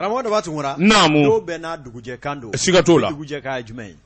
Karamɔgɔ Daba Tunkara, naamu, don bɛɛ n'a dugujɛkan don, siga t'o la, bi dugujɛkan ye jumɛn ye?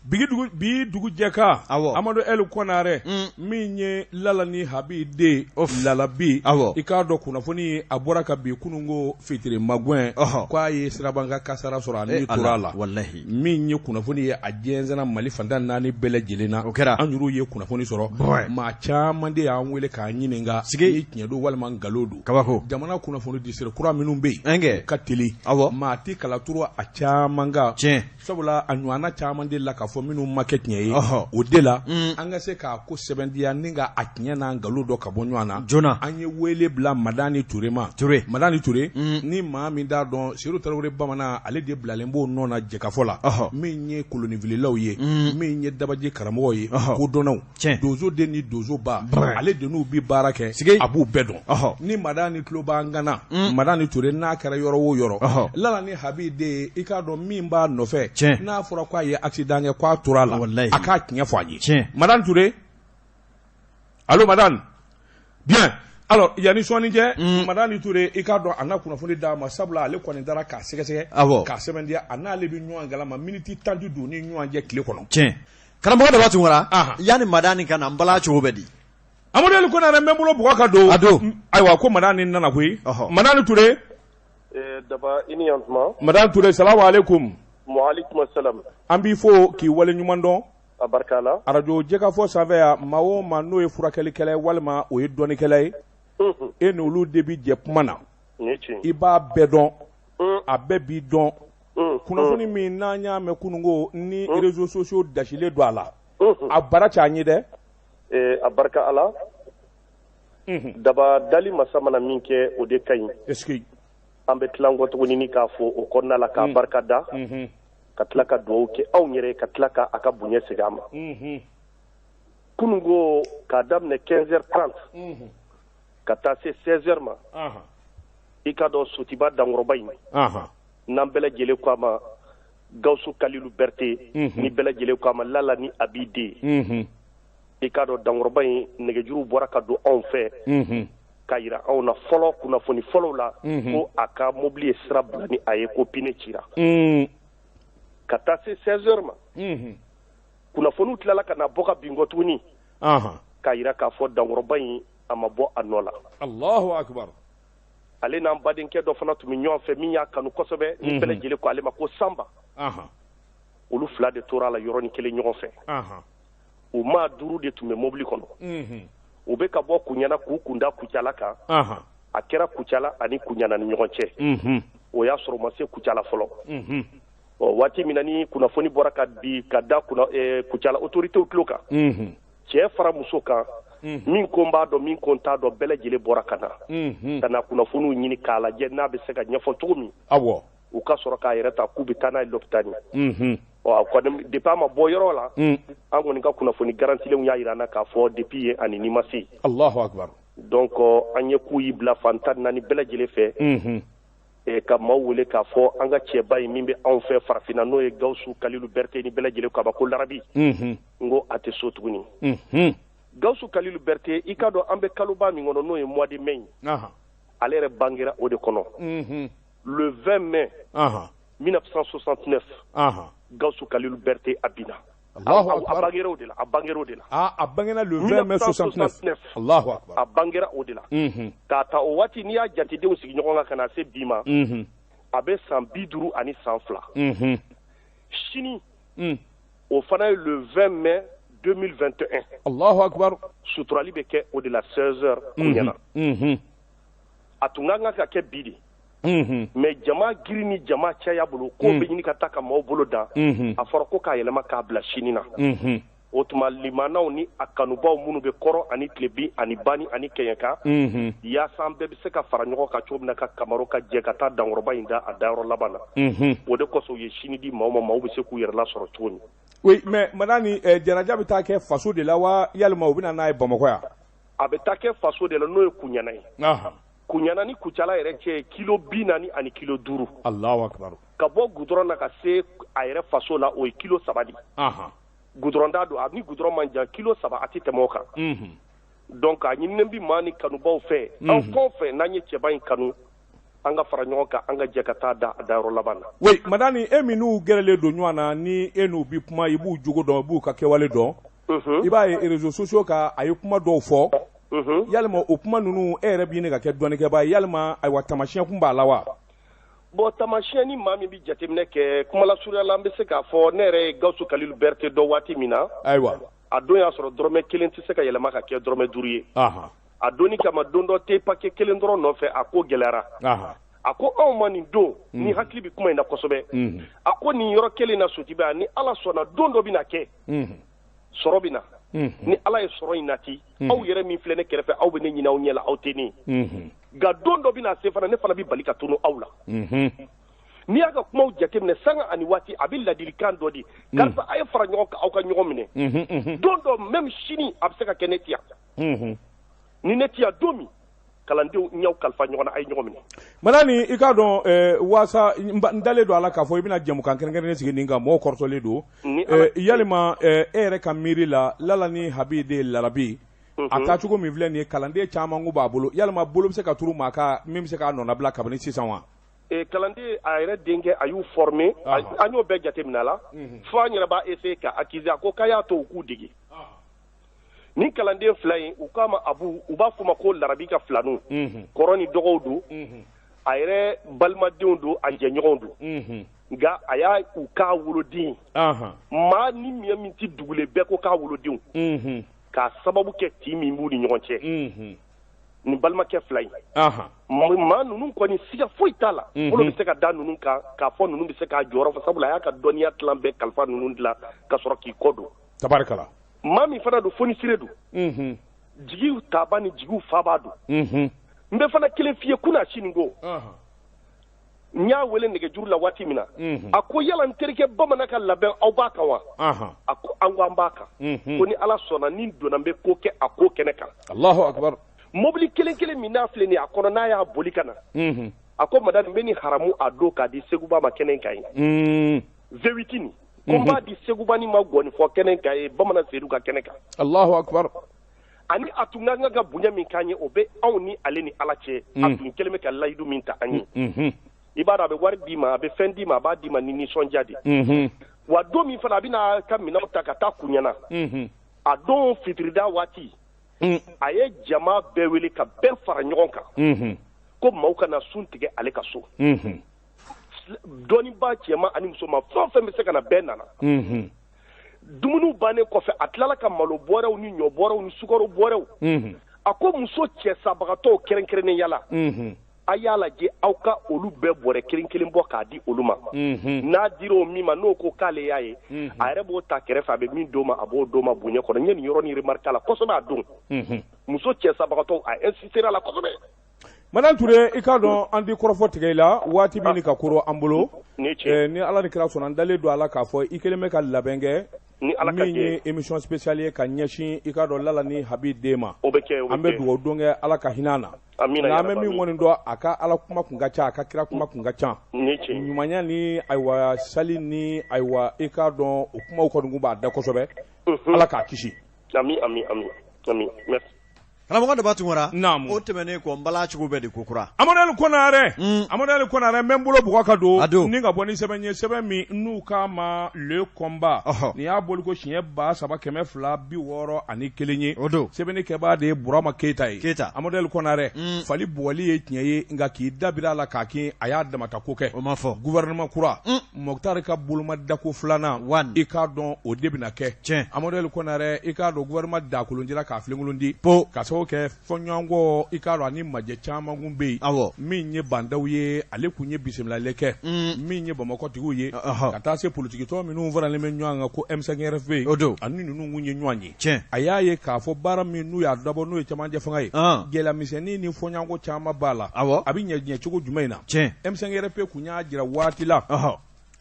Bi dugujɛkan, awɔ, Amadu Ɛli Kɔnarɛ, min ye Lala ni Habi den Lalabi, awɔ, i k'a dɔn kunnafoni a bɔra ka bi kununko fitiri magɛn, ɔhɔ, k'a ye sirabakan kasara sɔrɔ a ni tora a la, walahi, min ye kunnafoni ye a jɛnsɛnna Mali fan tan naani bɛɛ lajɛlen na, o kɛra, an yɛrɛw ye kunnafoni sɔrɔ, maa caman de y'an wele k'an ɲininka, sigi, ni tiɲɛ don walima nkalon don, kabako, jamana kunnafoni di sira kura minnu bɛ yen, o ka teli, awɔ, maa tɛ kala turu a caman kan, tiɲɛ. Sabula a ɲɔgɔnna caman de la k'a fɔ minnu ma kɛ tiɲɛ ye o de la an ka se k'a ko sɛbɛntiya ni ka a tiɲɛ n'a nkalon dɔn ka bɔ ɲɔgɔn na joona. An ye wele bila Madani Ture ma, Ture, Madani Ture, ni maa min t'a dɔn Sedu Tarawele bamanan, ale de bilalen b'o nɔ na jɛkafɔ la, min ye kolonifililaw ye, min ye dabaji karamɔgɔ ye, kodɔnnaw. Tiɲɛ. Donso den ni donso ba, Brɛ. Ale de n'u bi baara kɛ, Sigi. A b'u bɛɛ dɔn. Ɔhɔ. Ni Madani tulo b'an kan na, Madani Ture n'a kɛra yɔrɔ o yɔrɔ, Ɔhɔ. Lala ni Habi den ye, i k'a dɔn min b'a nɔfɛ, Tiɲɛ. N'a fɔra k'a ye accident kɛ k'a tora a la, Walahi. A k'a tiɲɛ fɔ an ye. Tiɲɛ. Madani Ture, allo Madani, bien. Alors yanni sɔɔni cɛ, Madani Ture, i k'a dɔn a na kunnafoni d'a ma, sabula ale kɔni taara k'a sɛgɛsɛgɛ, Awɔ. K'a sɛbɛntiya, a n'ale bɛ ɲɔgɔn kalama miniti 10 tɛ don ni ɲɔgɔn cɛ tile kɔnɔ. Tiɲɛ. Karamɔgɔ Daba Tunkara, Ahan. yanni Madani ka na, n bala cogo bɛ di? Amadu Ɛli Konare, n bɛ n bolo bugɔ ka don. A don. Ayiwa, ko Madani nana koyi. Ɔhɔ. Madani Ture. Daba, i ni yantuma. Madani Ture, salamu aleykum. Waaleykum salam. An b'i fo k'i wale ɲuman dɔn. A barika la. Arajo Jɛkafɔ sanfɛ yan, maa o maa n'o ye furakɛlikɛla ye walima o ye dɔnnikɛla ye, e n'olu de bi jɛ kuma na. Nin ye tiɲɛ. I b'a bɛɛ dɔn. A bɛɛ b'i dɔn. Kunnafoni min n'an y'a mɛn kununko ni réseaux sociaux dasilen don a la. A bara ca an ye dɛ. A barika Ala. Daba, dali masa mana min kɛ, o de ka ɲi. Est-ce que An bɛ tila kɔ tuguni k'a fɔ o kɔnɔna la, k'a barika da, ka tila ka dugawu kɛ anw yɛrɛ, ka tila ka a ka bonya segin a ma. Kunun ko k'a daminɛ 15h30 ka taa se 16h ma, i ka dɔn Sotiba dankɔrɔba in, n'an bɛɛ lajɛlen ko a ma Gawusu Kalilu Berete, ni bɛɛ lajɛlen ko a ma Lala ni Abi den, i k'a dɔn dankɔrɔba in nɛgɛjuru bɔra ka don anw fɛ k'a jira anw na fɔlɔ kunnafoni fɔlɔw la ko a ka mobili ye sira bila ni a ye, ko pneu cira. Ka taa se 16h ma, kunnafoniw tilala ka na bɔ ka bin kɔ tuguni k'a jira k'a fɔ dankɔrɔba in a ma bɔ a nɔ la. Allahu akbar. Ale n'an badenkɛ dɔ fana tun bɛ ɲɔgɔn fɛ min y'a kanu kosɛbɛ, ni bɛɛ lajɛlen ko ale ma ko Sanba. Olu fila de tora a la yɔrɔnin kelen ɲɔgɔn fɛ. U maa duuru de tun bɛ mobili kɔnɔ. U bɛ ka bɔ Kuɲana k'u kunda Kucala kan. A kɛra Kucala ani Kuɲana ni ɲɔgɔn cɛ. O y'a sɔrɔ u ma se Kucala fɔlɔ. Ɔ, waati min na ni kunnafoni bɔra ka bi ka da Kucala autorités tulo kan, cɛ fara muso kan, min ko n b'a dɔn, min ko n t'a dɔn, bɛɛ lajɛlen bɔra ka na ka na kunnafoniw ɲini k'a lajɛ n'a bɛ se ka ɲɛfɔ cogo min. U ka sɔrɔ k'a yɛrɛ ta k'u bɛ taa n'a ye l'hôpital. Ɔ, a kɔni depuis a ma bɔ yɔrɔ la, an kɔni ka kunnafoni garantilenw y'a jira an na k'a fɔ depuis yen ani ni ma se. Allahu akbar. Donc an ye k'u y'i bila fan 14 bɛɛ lajɛlen fɛ ka maaw wele k'a fɔ an ka cɛba in min bɛ anw fɛ farafinna, n'o ye Gawusu Kalilu Berete, ni bɛɛ lajɛlen ko a ma ko Larabi, n ko a tɛ so tuguni. Gawusu Kalilu Berete, i k'a dɔn an bɛ kaloba min kɔnɔ, n'o ye mois de mai ye, ale yɛrɛ bangera o de kɔnɔ. Le 20 mai 1969, Gawusu Kalilu Berete a binna. Allahu A bangera o de la, a bangera o de la. Ah, a bangera le 20 mai 69. Allahu akbar. A bangera o de la. K'a ta o waati, n'i y'a jatedenw sigi ɲɔgɔn kan ka na se bi ma, a bɛ san 52. Sini, o fana ye le 20 mai 2021. Allahu akbar. Suturali bɛ kɛ o de la 16 heures Kuɲana. A tun ka kan ka kɛ bi de. Mais jama girin ni jama caya bolo, ko bɛ ɲini ka taa ka maaw bolo dan, a fɔra ko k'a yɛlɛma k'a bila sini na. O tuma limanaw ni a kanubaw minnu bɛ kɔrɔ ani tilebin ani bani ani kɛɲɛka, yaasa an bɛɛ bɛ se ka fara ɲɔgɔn kan cogo min na ka kamaru ka jɛ ka taa dankɔrɔba in da a dayɔrɔ laban na. O de kosɔn u ye sini di maaw ma, maaw bɛ se k'u yɛrɛ lasɔrɔ cogo min. Oui, mais Madani, janaja bɛ taa kɛ faso de la wa, yalima u bɛ na n'a ye Bamakɔ yan? A bɛ taa kɛ faso de la, n'o ye Kuɲana ye. Kuɲana ni Kucala yɛrɛ cɛ ye kilo 40 ani kilo 5. Allahu akbar. Ka bɔ goudron na ka se a yɛrɛ faso la, o ye kilo 3 de ye. Goudron da don, a ni goudron man jan, kilo 3, a tɛ tɛmɛ o kan. Donc a ɲininen bi maa ni kanubaw fɛ, an fɛn o fɛn n'an ye cɛba in kanu, An ka fara ɲɔgɔn kan, an ka jɛ ka taa da a dayɔrɔ laban na. Oui, Madani, e min n'u gɛrɛlen don ɲɔgɔn na, ni e n'u bi kuma, i b'u jogo dɔn, i b'u ka kɛwale dɔn, i b'a ye réseaux sociaux kan, a ye kuma dɔw fɔ. Yalima o kuma ninnu, e yɛrɛ bɛ ɲini ka kɛ dɔnnikɛbaa ye, yalima ayiwa, tamasiyɛn kun b'a la wa? Bon, tamasiyɛn ni maa min bɛ jateminɛ kɛ, kumalasurunya la, an bɛ se k'a fɔ ne yɛrɛ ye Gawusu Kalilu Berete dɔn waati min na, a don y'a sɔrɔ dɔrɔmɛ 1 tɛ se ka yɛlɛma ka kɛ dɔrɔmɛ 5 ye. A donni kama, don dɔ te paquet kelen dɔrɔn nɔfɛ, a ko gɛlɛyara. A ko anw ma nin don ni hakili bɛ kuma in na kosɛbɛ. A ko nin yɔrɔ kelen na, Sotiba, ni Ala sɔnna, don dɔ bɛna kɛ, sɔrɔ bɛ na. Ni Ala ye sɔrɔ in nati, aw yɛrɛ min filɛ ne kɛrɛfɛ, aw bɛ ne ɲini aw ɲɛ la, aw tɛ ne ye. Nka don dɔ bɛna se fana, ne fana bɛ bali ka tunu aw la. N'i y'a ka kumaw jateminɛ, sanga ani waati, a bɛ ladilikan dɔ di: karisa, a ye fara ɲɔgɔn kan, aw ka ɲɔgɔn minɛ. Don dɔ, même sini, a bɛ se ka kɛ ne ti yan. Ni ne ti yan don min, kalandenw ɲɛw kalifa ɲɔgɔn na, a ye ɲɔgɔn minɛ. Madani, i k'a dɔn, waasa n dalen don a la k'a fɔ i bɛna jɛmukan kɛrɛnkɛrɛnnen sigi nin kan, mɔgɔw kɔrɔtɔlen don. Yalima e yɛrɛ ka miiri la, Lala ni Habi de Larabi, a taacogo min filɛ nin ye, kalanden caman ko b'a bolo, yalima bolo bɛ se ka turu maa kan min bɛ se k'a nɔnabila kabini sisan wa? Kalanden a yɛrɛ denkɛ, a y'u former, an y'o bɛɛ jateminɛ a la, fo an yɛrɛ b'a essayer ka accuser. A ko k'a y'a to u k'u dege. Ni kalanden fila in, u k'a ma Abu, u b'a fɔ ma ko Larabi ka filaninw, kɔrɔ ni dɔgɔw don, a yɛrɛ balimadenw don, a jɛɲɔgɔnw don. Nka a y'a u k'a woloden, maa ni min tɛ dugulen bɛɛ ko k'a wolodenw, k'a sababu kɛ tin min b'u ni ɲɔgɔn cɛ. Nin balimakɛ fila in, maa ninnu kɔni, siga foyi t'a la, bolo bɛ se ka da ninnu kan k'a fɔ ninnu bɛ se k'a jɔyɔrɔ fa, sabula a y'a ka dɔnniya tilan bɛɛ kalifa ninnu dilan ka sɔrɔ k'i kɔ don. Tabarikala. Maa min fana don, fonisire don, jigiw taba ni jigiw faba don. N bɛ fana kelen f'i ye, kunna sini ko n y'a wele nɛgɛjuru la waati min na, a ko yala n terikɛ bamanan ka labɛn, aw b'a kan wa? A ko an ko an b'a kan, ko ni Ala sɔnna, ni donna n bɛ ko kɛ a ko kɛnɛ kan. Allahu akbar. Mobili kelen kelen min n'a filɛ nin ye a kɔnɔ, n'a y'a boli ka na, a ko madame, n bɛ nin haramu a don k'a di Seguba ma kɛnɛ kan ye. V8 nin, ko n b'a di Seguba ni ma gɔni fɔ kɛnɛ kan ye, bamanan Seyidu ka kɛnɛ kan. Allahu akbar. Ani a tun ka kan ka bonya min k'an ye, o bɛ anw ni ale ni Ala cɛ. A tun kɛlen bɛ ka layidu min ta an ye, i b'a dɔn, a bɛ wari d'i ma, a bɛ fɛn d'i ma, a b'a d'i ma ni nisɔndiya de. Wa don min fana a bɛna ka minɛnw ta ka taa Kuɲana, a don fitirida waati, a ye jama bɛɛ wele ka bɛɛ fara ɲɔgɔn kan ko maaw ka na sun tigɛ ale ka so. Dɔnnibaa cɛman ani musoman, fɛn o fɛn bɛ se ka na, bɛɛ nana. Dumuniw bannen kɔfɛ, a tilala ka malo bɔrɛw ni ɲɔ bɔrɛw ni sukaro bɔrɛw. A ko muso cɛ sabagatɔw kɛrɛnkɛrɛnnenya la, a y'a lajɛ aw ka olu bɛɛ bɔrɛ kelen kelen bɔ k'a di olu ma. N'a dira o min ma, n'o ko k'ale y'a ye, a yɛrɛ b'o ta kɛrɛfɛ, a bɛ min d'o ma, a b'o d'o ma bonya kɔnɔ. N ye nin yɔrɔnin remarqué a la kosɛbɛ. A don muso cɛ sabagatɔw, a insisté a la kosɛbɛ. Madame Touré, i k'a dɔn, an di kɔrɔfɔ tigɛ i la, waati min ka koro an bolo. Ni Ala ni kira sɔnna, n dalen don a la k'a fɔ i kɛlen bɛ ka labɛn kɛ min ye émission spéciale ye ka ɲɛsin, i k'a dɔn, Lala ni Habi den ma. An bɛ dugawu don kɛ, Ala ka hinɛ na. Nka an bɛ min kɔni dɔn, a ka Ala kuma kun ka ca, a ka kira kuma kun ka ca, ɲumanya ni ayiwa sali ni ayiwa, i k'a dɔn, o kumaw kɔni kun b'a da kosɛbɛ. Ala k'a kisi. Ami, ami, ami, ami, merci. Karamɔgɔ Daba Tunkara. Naamu. O tɛmɛnen kɔ, n bala cogo bɛɛ de ko kura. Amadu Konare, Amadu Konare, n bɛ n bolo bugɔ ka don. A don. Ni ka bɔ ni sɛbɛn ye, sɛbɛn min n'u k'a ma Le Combat. Nin y'a boli ko siɲɛ 3261 ye. O don. Sɛbɛnni kɛbaa de ye Burama Keyita ye. Keyita. Amadu Konare, fali bugɔli ye tiɲɛ ye, nka k'i dabira a la k'a kin, a y'a damata ko kɛ. O ma fɔ. Gouvernement kura. Moctar ka boloma dako filanan. One. I k'a dɔn, o de bɛna kɛ. Tiɲɛ. Amadu Konare, i k'a dɔn, gouvernement dakolon k'a filenkolon di. Po. Ka sababu kɛ fɔɲɔgɔnkɔ, i k'a dɔn, ani majɛ caman kun bɛ yen. Min ye bandaw ye, ale kun ye bisimilali kɛ. Min ye Bamakɔtigiw ye. Ka taa se politikitɔn minnu faralen bɛ ɲɔgɔn kan ko M5RFP. O don. Ani ninnu kun ye ɲɔgɔn ye. Tiɲɛ. A y'a ye k'a fɔ baara min n'u y'a dabɔ, n'o ye cɛmancɛ fanga ye. Gɛlɛyamisɛnnin ni fɔɲɔgɔnkɔ caman b'a la. A bɛ ɲɛ cogo jumɛn in na? Tiɲɛ. M5RFP kun y'a jira waati la.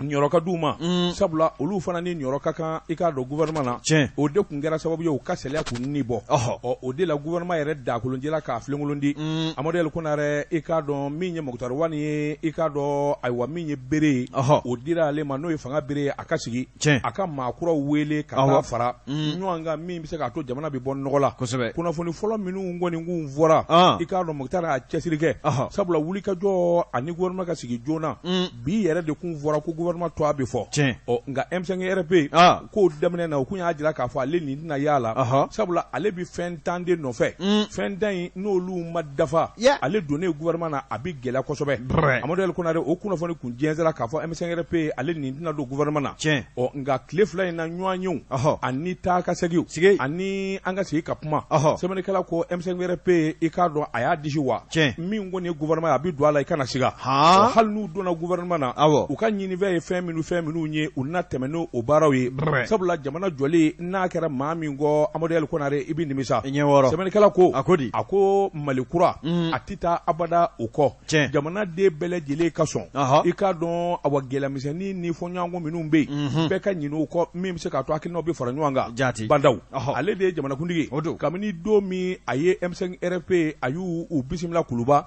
Niyɔrɔ ka d'u ma sabula olu fana ni niyɔrɔ ka kan i k'a dɔn gouvernement na o de tun kɛra sababu ye u ka saliya k'u ni bɔ ɔ o de la gouvernement yɛrɛ dakolonjɛla k'a filenkolon di Amadu El Konare i k'a dɔn min ye Moctar Ouane ye i k'a dɔn ayiwa min ye bere ye o dira ale ma n'o ye fanga bere ye a ka sigi a ka maa kuraw wele ka taa fara ɲɔgɔn kan min bɛ se k'a to jamana bɛ bɔ nɔgɔ la kunnafoni fɔlɔ minnu kɔni kun fɔra i k'a dɔn Moctar y'a cɛsiri kɛ sabula wulikajɔ ani gouvernement ka sigi joona bi yɛrɛ de kun fɔra ko gouvernement tɔgɔ bɛ fɔ tiɲɛ ɔ nka M5 RP k'o daminɛ na u kun y'a jira k'a fɔ ale nin tɛna y'a la sabula ale bɛ fɛn tan de nɔfɛ fɛn tan in n'olu ma dafa ale donnen gouvernement na a bɛ gɛlɛya kosɛbɛ Amadu El Konare o kunnafoni kun jɛnsɛra k'a fɔ M5 RP ale nin tɛna don gouvernement na tiɲɛ ɔ nka tile fila in na ɲɔgɔnyew ani taa ka seginw ani an ka sigi ka kuma sɛbɛnnikɛla ko M5 RP i k'a dɔn a y'a disi wa tiɲɛ min kɔni ye gouvernement ye a bɛ don a la i kana siga hali n'u donna gouvernement na u ka ɲinifɛn ye fɛn minnu fɛn minnu ye u na tɛmɛ n'o o baaraw ye sabula jamana jɔlen n'a kɛra maa min kɔ Amadu El Konare i bɛ nimisa sɛbɛnnikɛla ko a ko di a ko Mali kura a tɛ taa abada o kɔ jamanaden bɛɛ lajɛlen ka sɔn i k'a dɔn awa gɛlɛyamisɛnnin ni fɔɲɔgɔnkɔ minnu bɛ yen bɛɛ ka ɲinɛ o kɔ min bɛ se k'a to hakilinaw bɛ fara ɲɔgɔn kan jaati Bah N'Daw ale de ye jamanakuntigi ye kabini don min a ye M5 RP a y'u bisimila Kuluba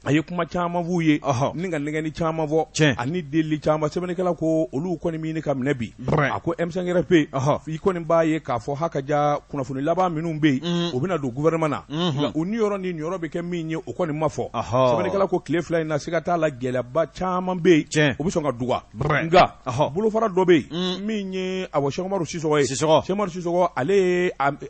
a ye kuma caman f'u ye ni ka nɛgɛnni caman fɔ tiɲɛ ani delili caman sɛbɛnnikɛla ko olu kɔni ɲini ka minɛ bi a ko M5 RP i kɔni b'a ye k'a fɔ haka ja kunnafoni laban minnu bɛ yen u bɛna don gouvernement na nka u niyɔrɔ ni niyɔrɔ bɛ kɛ min ye o kɔni ma fɔ sɛbɛnnikɛla ko tile fila in na siga t'a la gɛlɛyaba caman bɛ yen tiɲɛ u bɛ sɔn ka duga nka bolofara dɔ bɛ yen min ye awa Sɛki Umaru Sisɔkɔ ye Sisɔkɔ Sɛki Umaru Sisɔkɔ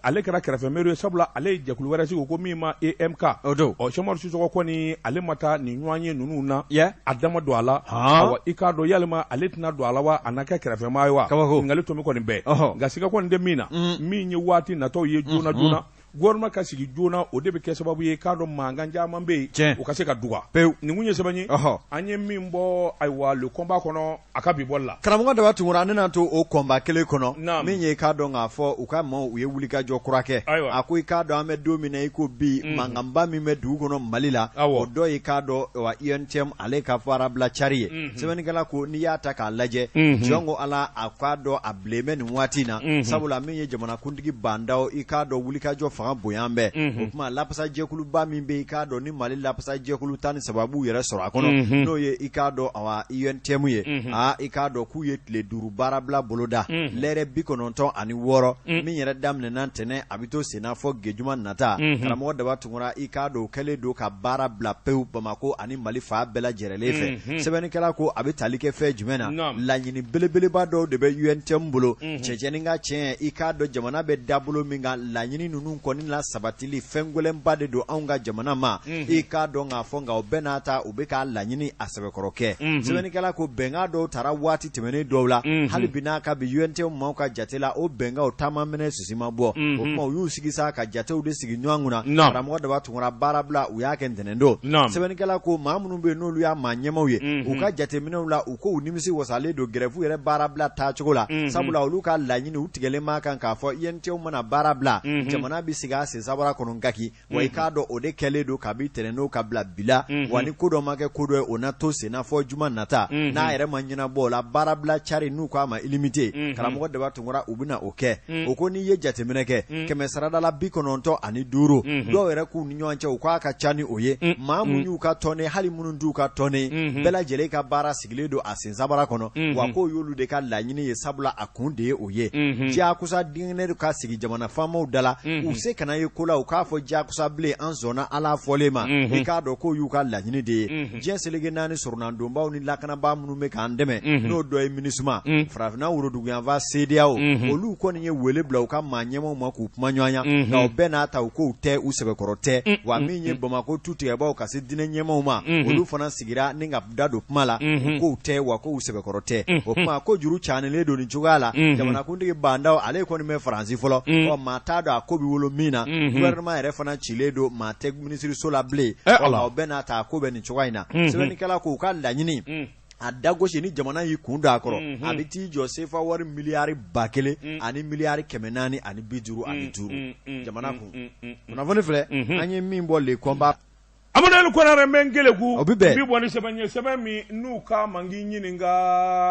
ale kɛra kɛrɛfɛmɛri ye sabula ale ye jɛkulu wɛrɛ sigi ko min ma EMK o don ɔ Sɛki Umaru Sisɔkɔ kɔni ale ma taa nin ɲɔgɔn ye ninnu na a da ma don a la Han. awa i k'a dɔn yalima ale tɛna don a la wa a na kɛ kɛrɛfɛmaa ye wa Kabako. ɲininkali tomi kɔni bɛɛ Ɔhɔ. nka siga kɔni tɛ min na min ye waati natɔw ye joona joona gouvernement ka sigi joona o de bɛ kɛ sababu ye k'a dɔn mankan caman bɛ yen Tiɲɛ. o ka se ka duga Pewu. nin kun ye sɛbɛn ye Ɔhɔ. an ye min bɔ ayiwa le combat kɔnɔ a ka bi bɔli la Karamɔgɔ Daba Tunkara ne n'a to o combat kelen kɔnɔ Naam. min ye i k'a dɔn k'a fɔ u ka maaw u ye wulikajɔ kura kɛ Ayiwa. a ko i k'a dɔn an bɛ don min na i ko bi mankanba min bɛ dugu kɔnɔ Mali la Awɔ. o dɔ ye i k'a dɔn wa UNTM ale ka baarabila cari ye sɛbɛnnikɛla ko n'i y'a ta k'a lajɛ jɔn ko Ala a k'a dɔn a bilen bɛ nin waati in na sabula min ye jamanakuntigi Bah N'Daw i k'a dɔn wulikajɔ fanga bonya bɛɛ o tuma lapasajɛkuluba min bɛ i k'a dɔn ni Mali lapasajɛkulu 13 b'u yɛrɛ sɔrɔ a kɔnɔ n'o ye i k'a dɔn awa UNTM ye aa i k'a dɔn k'u ye tile 5 baarabila boloda lɛrɛ 96 min yɛrɛ daminɛna ntɛnɛn a bɛ to senna fɔ gejuma nata karamɔgɔ Daba Tunkara i k'a dɔn o kɛlen don ka baara bila pewu Bamakɔ ani Mali fan bɛɛ lajɛlen fɛ sɛbɛnnikɛla ko a bɛ tali kɛ fɛn jumɛn na laɲini belebeleba dɔw de bɛ UNTM bolo cɛcɛnin ka tiɲɛ i k'a dɔn jamana bɛ dabolo min kan laɲini ninnu kɔni la sabatili fɛn gɛlɛnba de don anw ka jamana ma i k'a dɔn k'a fɔ nka o bɛɛ n'a ta u bɛ k'a laɲini a sɛbɛkɔrɔ kɛ sɛbɛnnikɛla ko bɛnkan dɔw tara waati tɛmɛnen dɔw la hali bi n'a ka bi UNTM maaw ka jate la o bɛnkanw taama minɛ sisi ma bɔ o tuma u y'u sigi sa ka jatew de sigi ɲɔgɔn kunna karamɔgɔ Daba Tunkara baara bila u y'a kɛ ntɛnɛn don sɛbɛnnikɛla ko maa minnu bɛ yen n'olu y'a maa ɲɛmaaw ye u ka jateminɛw la u ko u nimisi wasalen don grève yɛrɛ baara bila taacogo la sabula olu ka laɲini u tigɛlen b'a kan k'a fɔ UNTM mana baara bila jamana bɛ sigi a sen sabara kɔnɔ gaki wa i k'a dɔn o de kɛlen don kabi ntɛnɛn don ka bila bi la wa ni ko dɔ ma kɛ ko dɔ ye o na to senna fɔ juma nata n'a yɛrɛ ma ɲɛnabɔ o la baarabila cari n'u k'a ma illimité karamɔgɔ Daba Tunkara u bɛna o kɛ o ko n'i ye jateminɛ kɛ kɛmɛ saradala 95 dɔw yɛrɛ k'u ni ɲɔgɔn cɛ u k'a ka ca ni o ye maa mun y'u ka tɔnden hali minnu t'u ka tɔnden bɛɛ lajɛlen ka baara sigilen don a sen sabara kɔnɔ wa k'o y'olu de ka laɲini ye sabula a kun de ye o ye diyakosa diinɛ ka sigi jamana faamaw da la u se kana ye ko la u k'a fɔ diyakosa bilen an sɔnna Ala fɔlen ma i k'a dɔn k'o y'u ka laɲini de ye diɲɛ seleke naani sɔrɔnadonbaw ni lakanabaa minnu bɛ k'an dɛmɛ n'o dɔ ye MINUSMA farafinna woroduguyanfan CEDEAO olu kɔni ye wele bila u ka maa ɲɛmaaw ma k'u kuma ɲɔgɔnya nka o bɛɛ n'a ta u k'u tɛ u sɛbɛkɔrɔ tɛ wa min ye Bamakɔ tu tigɛbaw ka se diinɛ ɲɛmaaw ma olu fana sigira ni ka da don kuma la k'u tɛ wa k'u sɛbɛkɔrɔ tɛ o tuma ko juru canilen don nin cogoya la jamanakuntigi Bah N'Daw ale kɔni bɛ Faransi fɔlɔ ɔ maa t'a dɔn a ko bɛ wolo min na gouvernement yɛrɛ fana cilen don maa tɛ minisiriso la bilen o bɛɛ n'a ta a ko bɛ nin cogoya in na sɛbɛnnikɛla ko u ka laɲini a dagosi ni jamana y'i kun don a kɔrɔ a bɛ t'i jɔ sefa wari miliyari 1000 ani miliyari 455 jamana kun kunnafoni filɛ an ye min bɔ le combat. Amadu El Konare n bɛ n keleku O bɛ bɛn. n bɛ bɔ ni sɛbɛn ye sɛbɛn min n'u k'a ma n k'i ɲininka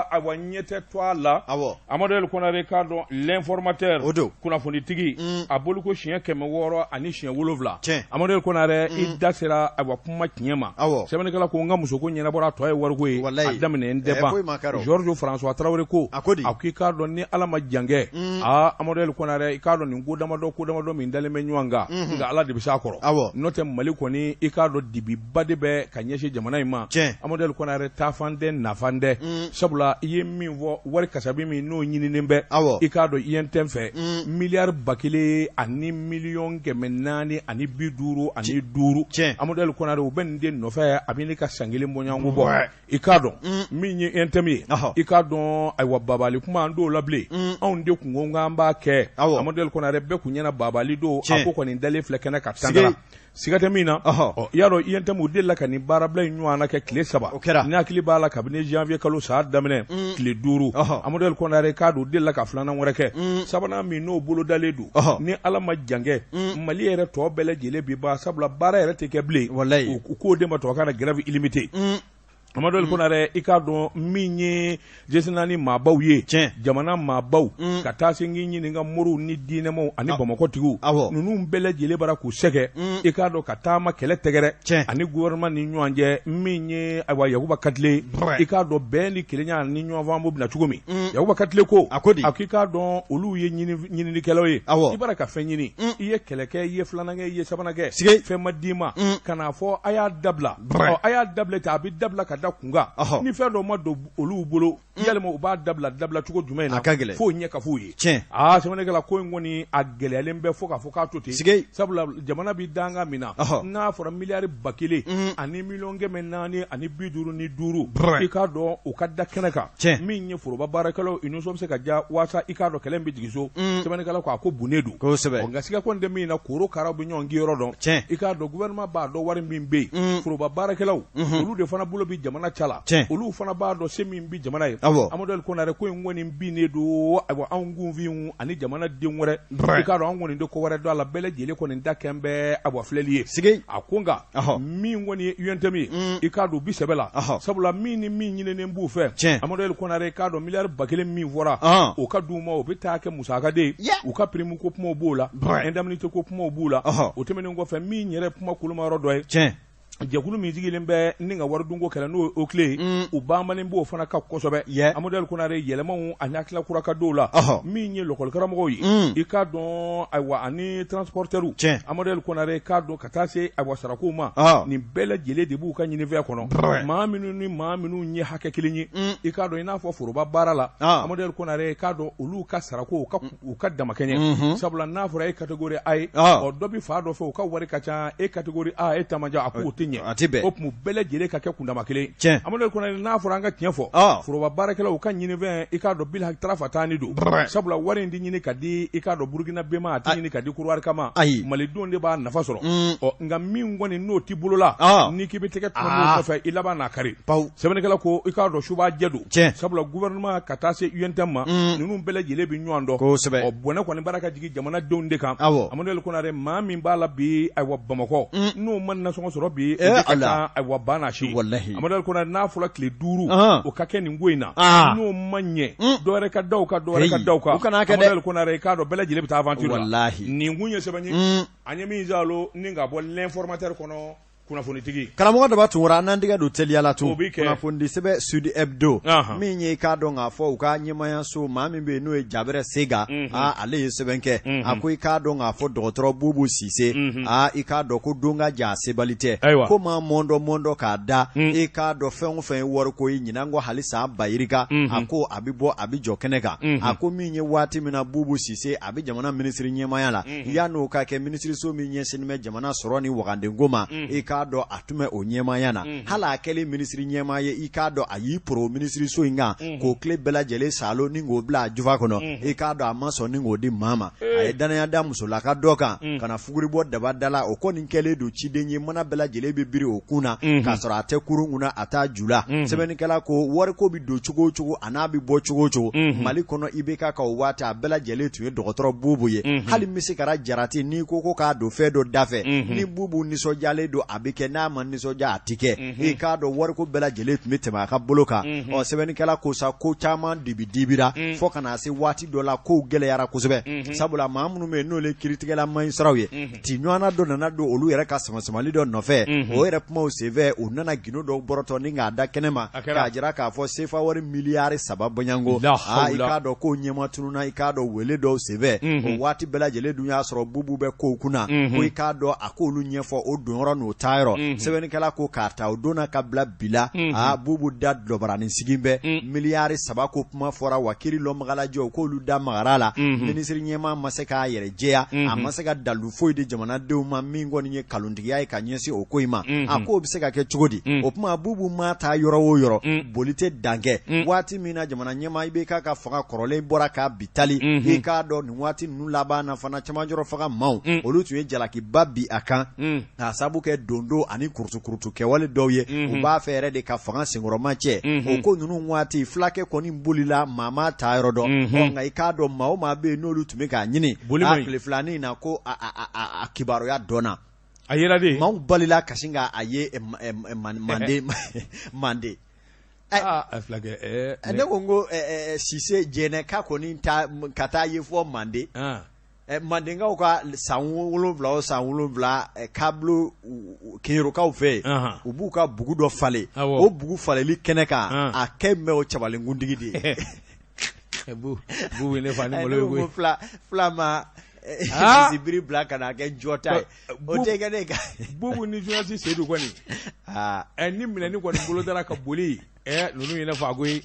ayiwa ɲɛ tɛ to a la Awɔ. Amadu El Konare k'a dɔn l'informateur O don. kunnafonitigi a boliko siɲɛ 600 ani siɲɛ 7 Tiɲɛ. Amadu El Konare i da sera ayiwa kuma tiɲɛ ma Awɔ. sɛbɛnnikɛla ko n ka musoko ɲɛnabɔra a tɔ ye wariko ye Walayi. a daminɛ n tɛ Ɛ, ban foyi ma kɛ rɔ. Georges François Traoré ko A ko di? a ko i k'a dɔn ni Ala ma jan kɛ aa Amadu El Konare i k'a dɔn nin ko damadɔ ko damadɔ min dalen bɛ ɲɔgɔn kan nka Ala de bɛ s'a kɔrɔ Awɔ. n'o tɛ Mali kɔni i k'a dɔn dibiba de bɛ ka ɲɛsin jamana in ma Tiɲɛ. Amadu El Konare taafan tɛ nafan tɛ sabula i ye min fɔ wari kasabi min n'o ɲininen bɛ Awɔ. i k'a dɔn UNTM fɛ miliyari 1455 000 000 Tiɲɛ. Amadu El Konare u bɛ nin de nɔfɛ a bɛ ne ka san kelen bɔɲɔgɔnko bɔ i k'a dɔn min ye UNTM ye Ɔhɔ. i k'a dɔn ayiwa babali kuma an t'o la bilen anw de kun ko k'an b'a kɛ Awɔ. Amadu El Konare bɛɛ kun ɲɛna babali don a Tiɲɛ. ko kɔni dalen filɛ kɛnɛ kan Sige. tangara siga tɛ min na Ɔhɔ. ɔ, i y'a dɔn UNTM u delila ka nin baarabila in ɲɔgɔn na kɛ tile 3 O kɛra. ni hakili b'a la kabini janvier kalo san daminɛ tile 5 Ɔhɔ. Amadu El Konare k'a dɔn u delila ka filanan wɛrɛ kɛ sabanan min n'o bolo dalen don Ɔhɔ. ni Ala ma jan kɛ Mali yɛrɛ tɔ bɛɛ lajɛlen bi ban sabula baara yɛrɛ tɛ kɛ bilen Walayi. u k'o de ma tubabukan na grève illimitée Amadu El Konare i k'a dɔn min ye G4 maabaw ye Tiɲɛ. jamana maabaw ka taa se n k'i ɲininka moriw ni diinɛmaw ani Bamakɔtigiw Awɔ. ninnu bɛɛ lajɛlen bara k'u sɛgɛ i k'a dɔn ka taama kɛlɛ tɛgɛrɛ Tiɲɛ. ani gouvernement ni ɲɔgɔn cɛ min ye ayiwa Yakuba Katile i k'a dɔn bɛn ni kelenya ni ɲɔgɔn faamu bɛna cogo min Yakuba Katile ko A ko di? a ko i k'a dɔn olu ye ɲininikɛlaw ye Awɔ. i bara ka fɛn ɲini i ye kɛlɛ kɛ i ye filanan kɛ i ye sabanan kɛ Sige. fɛn ma d'i ma ka n'a fɔ a y'a dabila ɔ, a y'a dabila ten a bɛ dabila ka da kun kan Ɔhɔ. ni fɛn dɔ ma don olu bolo yalima u b'a dabila dabila cogo jumɛn na A ka gɛlɛn. f'o ɲɛ ka f'u ye Tiɲɛ. aa sɛbɛnnikɛla ko in kɔni a gɛlɛyalen bɛ fo k'a fɔ k'a to ten Sige. sabula jamana bɛ danga min na Ɔhɔ. n'a fɔra miliyari 1455 000 Brɛ. i k'a dɔn u ka da kɛnɛ kan Tiɲɛ. min ye foroba baarakɛlaw u nisɔn bɛ se ka diya waasa i k'a dɔn kɛlɛ in bɛ jigin so sɛbɛnnikɛla ko a ko bunnen don Kosɛbɛ. Ɔ, nka siga kɔni tɛ min na korokaraw bɛ ɲɔgɔn yɔrɔ dɔn Tiɲɛ. i k'a dɔn gouvernement b'a dɔn wari min bɛ yen foroba baarakɛlaw olu de fana bolo bɛ jamana ca la Tiɲɛ. olu fana b'a dɔn se min bɛ jamana ye Awɔ. Amadu El Konare ko in kɔni binnen don ayiwa anw kunfinw ani jamana den wɛrɛ Brɛ. i k'a dɔn an kɔni tɛ ko wɛrɛ dɔn a la bɛɛ lajɛlen kɔni da kɛn bɛ ayiwa filɛli ye Sige. a ko nka Ɔhɔ. min kɔni ye UNTM ye i k'a dɔn u bi sɛbɛ la Ɔhɔ. sabula min ni min ɲininen b'u fɛ Tiɲɛ. Amadu El Konare i k'a dɔn miliyari 1000 min fɔra Ɔn. o ka d'u ma o bɛ taa kɛ musaka de ye Yeah. u ka prime ko kumaw b'o la Brɛ. indemnité ko kumaw b'u la Ɔhɔ. o tɛmɛnen kɔfɛ min yɛrɛ kuma koloma yɔrɔ dɔ ye Tiɲɛ. jɛkulu min sigilen bɛ ni ka waridunko kɛlɛ n'o ye OCLEI ye u banbalen b'o fana kan kosɛbɛ Yeah. Amadu El Konare yɛlɛmaw ani hakilila kura ka dɔw la Ɔhɔ. min ye lɔkɔlikaramɔgɔw ye i k'a dɔn ayiwa ani transporteurs Tiɲɛ. Amadu El Konare i k'a dɔn ka taa se ayiwa sarakow ma Ɔhɔ. nin bɛɛ lajɛlen de b'u ka ɲinifɛn kɔnɔ Brɛ. maa minnu ni maa minnu ye hakɛ kelen ye i k'a dɔn i n'a fɔ foroba baara la Ah. Amadu El Konare i k'a dɔn olu ka sarako u ka damakɛɲɛ sabula n'a fɔra e catégorie A ye Ah. ɔ dɔ bɛ fa dɔ fɛ u ka wari ka ca e catégorie A e ta man ca a k'o tɛ ɲɛ A tɛ bɛn. o tun bɛɛ lajɛlen ka kɛ kundama kelen Tiɲɛ. Amadu El Konare n'a fɔra an ka tiɲɛ fɔ Ah. foroba baarakɛlaw u ka ɲinifɛn i k'a dɔn bil tarafa taani don Brɛ. sabula wari in tɛ ɲini ka di i k'a dɔn Burukina bɛma a tɛ ɲini ka di Korowari kama Ayi. Malidenw de b'a nafa sɔrɔ ɔ nka min kɔni n'o t'i bolo la Ah. n'i k'i bɛ tɛgɛ Ah. tɔnɔ kɔfɛ i laban n'a kari Bawo. sɛbɛnnikɛla ko i k'a dɔn suba jɛ don Tiɲɛ. sabula gouvernement ka taa se UNTM ma ninnu bɛɛ lajɛlen bɛ ɲɔgɔn dɔn Kosɛbɛ. ɔ bɔnɛ kɔni baara ka jigin jamanadenw de kan Awɔ. Amadu El Konare maa min b'a la bi ayiwa Bamakɔ n'o ma nasɔngɔ sɔrɔ bi o Eh, de ka Ala. kan ayiwa ba n'a si Walahi. Amadu El Konare n'a fɔra tile 5 Ahan. o ka kɛ nin ko in na Ah. n'o ma ɲɛ dɔ wɛrɛ ka da o kan dɔ wɛrɛ ka Hey, da o kan u kana kɛ dɛ. Amadu El Konare i k'a dɔn bɛɛ lajɛlen bɛ taa aventure la Walahi. nin kun ye sɛbɛn ye an ye min zalo ni ka bɔ l'informateur kɔnɔ kunnafonitigi Karamɔgɔ Daba Tunkara an n'an tɛgɛ don teliya la tun O b'i kɛ. kunnafonidi sɛbɛn Sud Hebdo Ahan. min ye i k'a dɔn k'a fɔ u ka ɲɛmayaso maa min bɛ yen n'o ye Jabɛrɛ Sega aa ale ye sɛbɛn kɛ a ko i k'a dɔn k'a fɔ dɔgɔtɔrɔ Bubu Sise aa i k'a dɔn ko don ka jan a sebali tɛ Ayiwa. ko maa mɔndɔ mɔndɔ k'a da i k'a dɔn fɛn o fɛn ye wariko ye ɲinan kɔ hali san ba yirika a ko a bɛ bɔ a bɛ jɔ kɛnɛ kan a ko min ye waati min na Bubu Sise a bɛ jamana minisiri ɲɛmaaya la yan'o ka kɛ minisiriso min ɲɛsinnen bɛ jamana sɔrɔ ni wagandenko ma i k'a dɔn a tun bɛ o ɲɛmaaya na hali a kɛlen minisiri ɲɛmaa ye i k'a dɔn a y'i poro minisiriso in kan k'o tile bɛɛ lajɛlen salo ni k'o bila a jufa kɔnɔ i k'a dɔn a ma sɔn ni k'o di maa ma a ye danaya da musolaka dɔ kan ka na fuguri bɔ daba da la o kɔni kɛlen don ciden ye mana bɛɛ lajɛlen bɛ biri o kun na k'a sɔrɔ a tɛ kurun kunna a t'a ju la sɛbɛnnikɛla ko wariko bɛ don cogo o cogo a n'a bɛ bɔ cogo o cogo Mali kɔnɔ IBK ka o waati a bɛɛ lajɛlen tun ye dɔgɔtɔrɔ Bubu ye hali misikara jarati n'i ko ko k'a don fɛn dɔ da fɛ ni Bubu nisɔndiyalen don a bɛ bɛ kɛ, n'a ma nisɔndiya a tɛ kɛ. I k'a dɔn wariko bɛɛ lajɛlen tun bɛ tɛmɛ a ka bolo kan. Ɔ, sɛbɛnnikɛla ko sa, ko caman dibi dibira fo ka na se waati dɔ la, kow gɛlɛyara kosɛbɛ, sabula maa minnu bɛ yen n'olu ye kiiritigɛla majisitaraw ye, ti ɲɔgɔnna dɔ nana don olu yɛrɛ ka samasamali dɔ nɔfɛ. O yɛrɛ kumaw senfɛ, u nana gindo dɔw bɔrɔtɔ ni k'a da kɛnɛ ma, k'a jira k'a fɔ sefa wari miliyari 3 bɔɲango. Aa, i k'a dɔn ko ɲɛma tununa. I k'a dɔn wele dɔw senfɛ, o waati bɛɛ lajɛlen dun y'a sɔrɔ Bubu bɛ kow kunna, ko i k'a dɔn a k'olu ɲɛfɔ o donyɔrɔ n'o taayɔrɔ. Sɛbɛnnikɛla ko k'a ta o don na ka bila bi la, aa, Bubu da dɔbaranin sigi bɛ miliyari 3 ko kuma fɔra wa kiiri lɔnbagalajɛw k'olu da magara la. Minisiri ɲɛmaa ma se k'a yɛrɛ jɛya, a ma se ka dalu foyi di jamanadenw ma min kɔni ye nkalontigiya ye ka ɲɛsin o ko in ma. A k'o bɛ se ka kɛ cogo di? O tuma Bubu ma taa yɔrɔ o yɔrɔ, boli tɛ dan kɛ. Waati min na jamana ɲɛmaa IBK ka fanga kɔrɔlen bɔra k'a bi tali, i k'a dɔn nin waati ninnu laban na fana, cɛmancɛrɔ fanga maaw, olu tun ye jalakiba bin a kan k'a sabu kɛ dondo ani kurutukurutu kɛwale dɔw ye. U b'a fɛ yɛrɛ de ka fanga senkɔrɔma cɛ. O ko ninnu waati, fulakɛ kɔni bolila, maa ma taa yɔrɔ dɔn. Nka i k'a dɔn maa o maa bɛ yen n'olu tun bɛ k'a ɲini, a tile filanin na ko a kibaruya dɔnna. A yera de. Maaw balila ka sin k'a ye manden manden. Fulakɛ. Ne ko n ko Sise Jɛnɛ k'a kɔni ka taa ye fɔ manden. Mandenkaw ka san 7 o san 7, kabilo Keyorokaw fɛ yen, u b'u ka bugu dɔ falen. O bugu falenli kɛnɛ kan, a kɛ bɛ o cɛbalenkuntigi de ye. Bu ne fa ni malo ye koyi. Fila ma sibiri bila ka na kɛ jɔ ta ye, o tɛ kɛ ne kan. Bubu ni journaliste Seydou kɔni, ni minɛni kɔni bolo dara ka boli, ninnu ye ne fa koyi.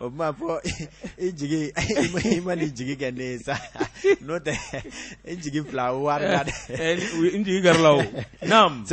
O ma fɔ i jigi, i ma nin jigi kɛ ne ye sa, n'o tɛ i jigi fila wari la dɛ. N jigi kɛra o. Naam.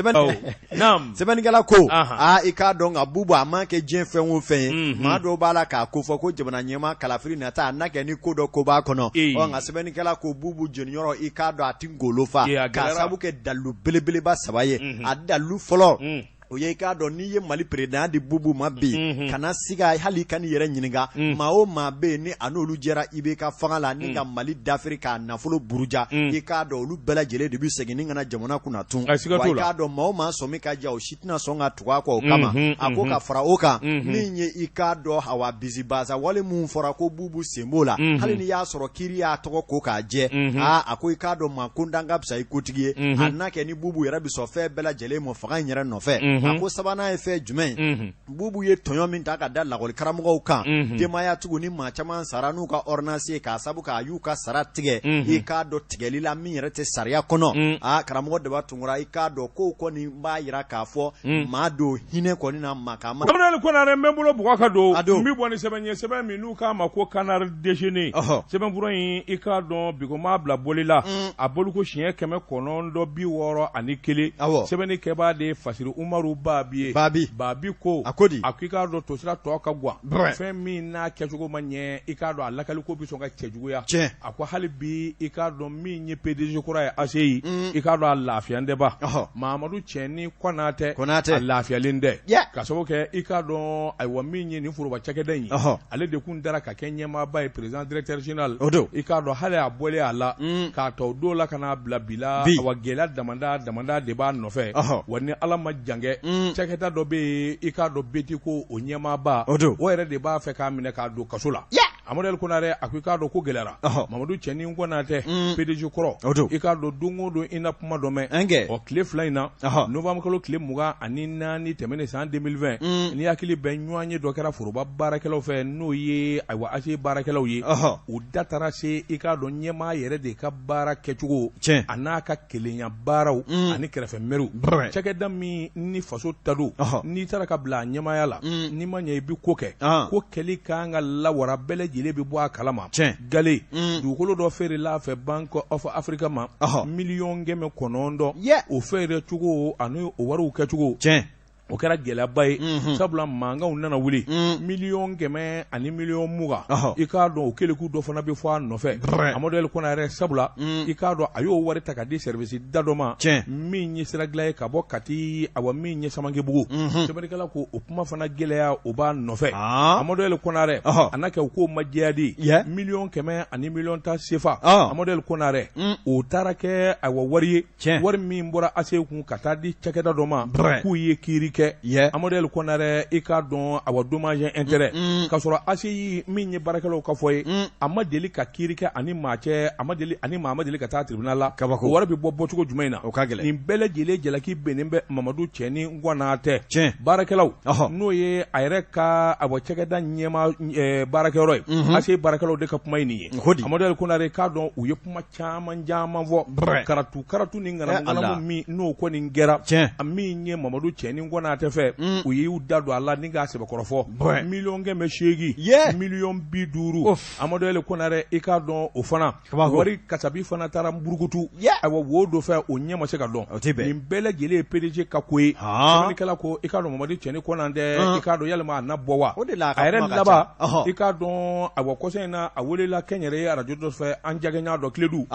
Naam. Sɛbɛnnikɛla ko, aa, i k'a dɔn nka Bubu a ma kɛ diɲɛ fɛn o fɛn ye, maa dɔw b'a la k'a ko fɔ ko jamana ɲɛmaa kalafili nata a na kɛ ni ko dɔ ko b'a kɔnɔ. Ɔ, nka sɛbɛnnikɛla ko Bubu jeniyɔrɔ, i k'a dɔn a ti ngolo fa, k'a sabu kɛ dalilu belebeleba saba ye. A dalilu fɔlɔ, o ye i k'a dɔn n'i ye Mali président di Bubu ma bi, kana siga hali ka n'i yɛrɛ ɲininka, maa o maa bɛ yen ni a n'olu jɛra IBK fanga la ni ka Mali dafiri k'a nafolo buruja, i k'a dɔn olu bɛɛ lajɛlen de bɛ segin ni ka na jamana kunna tun. Wa i k'a dɔn maa o maa sɔmi ka ja, o si tɛna sɔn ka tugu a kɔ o kama. A ko ka fara o kan, min ye i k'a dɔn hawa bisibaasa wale mun fɔra ko Bubu sen b'o la, hali n'i y'a sɔrɔ kiiri y'a tɔgɔ ko k'a jɛ, aa, a ko i k'a dɔn maa kontan ka fisa i kotigi ye, a na kɛ ni Bubu yɛrɛ bɛ sɔn fɛn bɛɛ lajɛlen ma fanga in yɛrɛ nɔfɛ. A ko sabanan ye fɛn jumɛn ye? Bubu ye tɔɲɔ min ta ka da lakɔli karamɔgɔw kan, denbayatigiw ni maa caman sara n'u ka ordonnance ye k'a sabu k'a y'u ka sara tigɛ, i k'a dɔn tigɛli la min yɛrɛ tɛ sariya kɔnɔ. Aa, karamɔgɔ Daba Tunkara, i k'a dɔn kow kɔni b'a jira k'a fɔ maa don hinɛ kɔni na maa ka ma. Gabriel Konare, n bɛ n bolo bugɔ ka don. N bɛ bɔ ni sɛbɛn ye, sɛbɛn min n'u k'a ma ko Canard déchaîné. Sɛbɛnfura in, i k'a dɔn bi ko m'a bila boli la, a boliko siɲɛ 961. Sɛbɛnni kɛbaa de ye Fasiri Umaru Babi ye. Babi. Babi ko. A ko di? A ko i k'a dɔn tosira tɔ ka gan. Fɛn min n'a kɛcogo ma ɲɛ, i k'a dɔn a lakaliko bɛ sɔn ka cɛjuguya. A ko hali bi, i k'a dɔn min ye PDG kura ye ACI, i k'a dɔn a lafiya tɛ ban. Mamadu Cɛni Konatɛ. Konatɛ. A lafiyalen tɛ. Ka sababu kɛ i k'a dɔn ayiwa min ye nin foroba cakɛda in ye. Ale de kun dara ka kɛ ɲɛmaaba ye, président directeur général. O don. I k'a dɔn hali a bɔlen a la. K'a ta o don la ka n'a bila bi la. Bi. Awa gɛlɛya damada damada de b'a nɔfɛ. Wa ni Ala ma jan kɛ. Cakɛda dɔ bɛ yen, i k'a dɔn BTCO o ɲɛmaaba. O don. O yɛrɛ de b'a fɛ k'a minɛ k'a don kaso la. Amadu El Konare a ko i k'a dɔn ko gɛlɛyara. Mamadu Cɛni Konatɛ. PDG kɔrɔ. O don. I k'a dɔn don o don i na kuma dɔ mɛn. Ɛnkɛ. Ɔ, tile fila in na. Novembre kalo tile 24 tɛmɛnen san 2020. Ni hakili bɛ ɲɔgɔn ye dɔ kɛra foroba baarakɛlaw fɛ, n'o ye ayiwa ACI baarakɛlaw ye. U da taara se i k'a dɔn ɲɛmaa yɛrɛ de ka baara kɛcogo. Tiɲɛ. A n'a ka kelenya baaraw. Ani kɛrɛfɛ mɛriw. Cakɛda min ni faso ta don. N'i taara ka bila a ɲɛmaaya la. N'i ma ɲɛ i bɛ ko kɛ. Ko kɛli kan ka lawara, bɛɛ lajɛlen bɛ bɔ a kalama. Tiɲɛ. Gale. Dugukolo dɔ feerela a fɛ Bank of Africa ma. 900,000. O feere cogo ani o wariw kɛcogo. Tiɲɛ. O kɛra gɛlɛyaba ye sabula mankanw nana wuli 100 miliyɔn ani 20 miliyɔn, i k'a dɔn o keleku dɔ fana bɛ fɔ a nɔfɛ Amadu El Konare, sabula i k'a dɔn a y'o wari ta ka di service da dɔ ma min ye sira dilan ye ka bɔ Kati, awa min ye Samankebugu. Sɛbɛnnikɛla ko o kuma fana gɛlɛya o b'a nɔfɛ Amadu El Konare. A n'a kɛ u k'o ma jɛya de, 100 miliyɔn ani 10 miliyɔn CFA, Amadu El Konare, o taara kɛ awa wari ye, wari min bɔra ACI kun ka taa di cakɛda dɔ ma k'u ye kiiri kɛ Amadu El Konare, i k'a dɔn awa dommage intérêt, k'a sɔrɔ ACI min ye baarakɛlaw ka fɔ ye, a ma deli ka kiiri kɛ ani maa cɛ, a ma deli ani maa ma deli ka taa tribunal la. Kabako. O wari bɛ bɔ bɔcogo jumɛn in na? O ka gɛlɛn. Nin bɛɛ lajɛlen jalaki bennen bɛ Mamadu Cɛni Konatɛ. Baarakɛlaw, n'o ye a yɛrɛ ka awa cakɛda ɲɛma baarakɛyɔrɔ ye, ACI baarakɛlaw de ka kuma ye nin ye. Amadu El Konare, k'a dɔn u ye kuma caman caman fɔ, karatu karatu ni ŋanamu min n'o kɔni kɛra min ye Mamadu Cɛni Konatɛ fɛ, u y'u da don a la ni k'a sɛbɛkɔrɔ fɔ 800 miliyɔn, 50 miliyɔn. Amadu El Konare, i k'a dɔn o fana wari kasabi fana taara burukutu, ayiwa wo dɔ fɛ, o ɲɛ ma se ka dɔn. Nin bɛɛ lajɛlen ye PDG ka ko ye. Sɛbɛnnikɛla ko i k'a dɔn Mamadu Cɛni Konatɛ, i k'a dɔn yalima a na bɔ wa? A yɛrɛ laban, i k'a dɔn awa kɔsa in na a welela kɛnyɛrɛye arajo dɔ fɛ, an jagɛɲa dɔ Kiledu.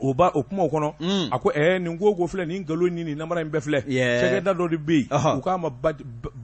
O ba o kumaw kɔnɔ, a ko nin ko filɛ, nin nkalon ni nin namara in bɛɛ filɛ, cakɛda dɔ de bɛ yen, u k'a ma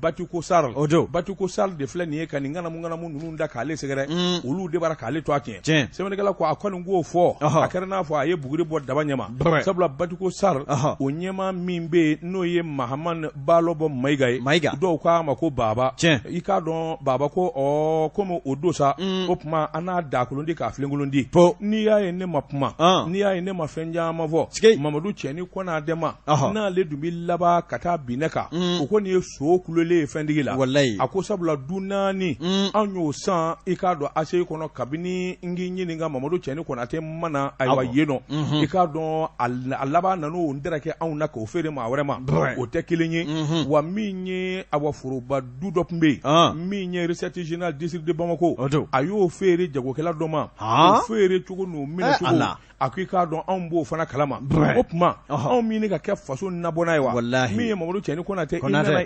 Batiko Sar. O don. Batiko Sar de filɛ nin ye ka nin ŋanamu ŋanamu ninnu da k'ale sɛgɛrɛ, olu de b'ara k'ale to a tiɲɛ. Sɛbɛnnikɛla ko a kɔni k'o fɔ, a kɛra n'a fɔ a ye buguri bɔ daba ɲɛma, sabula Batiko Sar, o ɲɛmaa min bɛ yen, n'o ye Mahamani Balɔbɔ Mayiga ye. Mayiga. Dɔw k'a ma ko Baba. I k'a dɔn Baba ko ɔ komi o don sa, o tuma an n'a dakolon di k'a filenkolon di. N'i y'a ye ne ma kuma, n'i y'a ye ne ma fɛn caman fɔ Mamadu Cɛni Konatɛ ma, n'ale dun bɛ laban ka taa bin ne kan, o kɔni ye so kulolen ye fɛntigi la. A ko sabula du naani anw y'o san, i k'a dɔn ACI kɔnɔ, kabini n k'i ɲininka Mamadu Cɛni Konatɛ ma na, ayiwa yen nɔ, i k'a dɔn a laban nan'o kɛ anw na k'o feere maa wɛrɛ ma, o tɛ kelen ye wa. Min ye awa foroba du dɔ tun bɛ yen, min ye recette générale district de Bamako, a y'o feere jagokɛla dɔ ma, o feere cogo n'o minɛ cogo, a ko i k'a dɔn anw b'o fana kalama. O tuma anw min ka kɛ faso nabɔnna ye wa, min ye Mamadu Cɛni Konatɛ,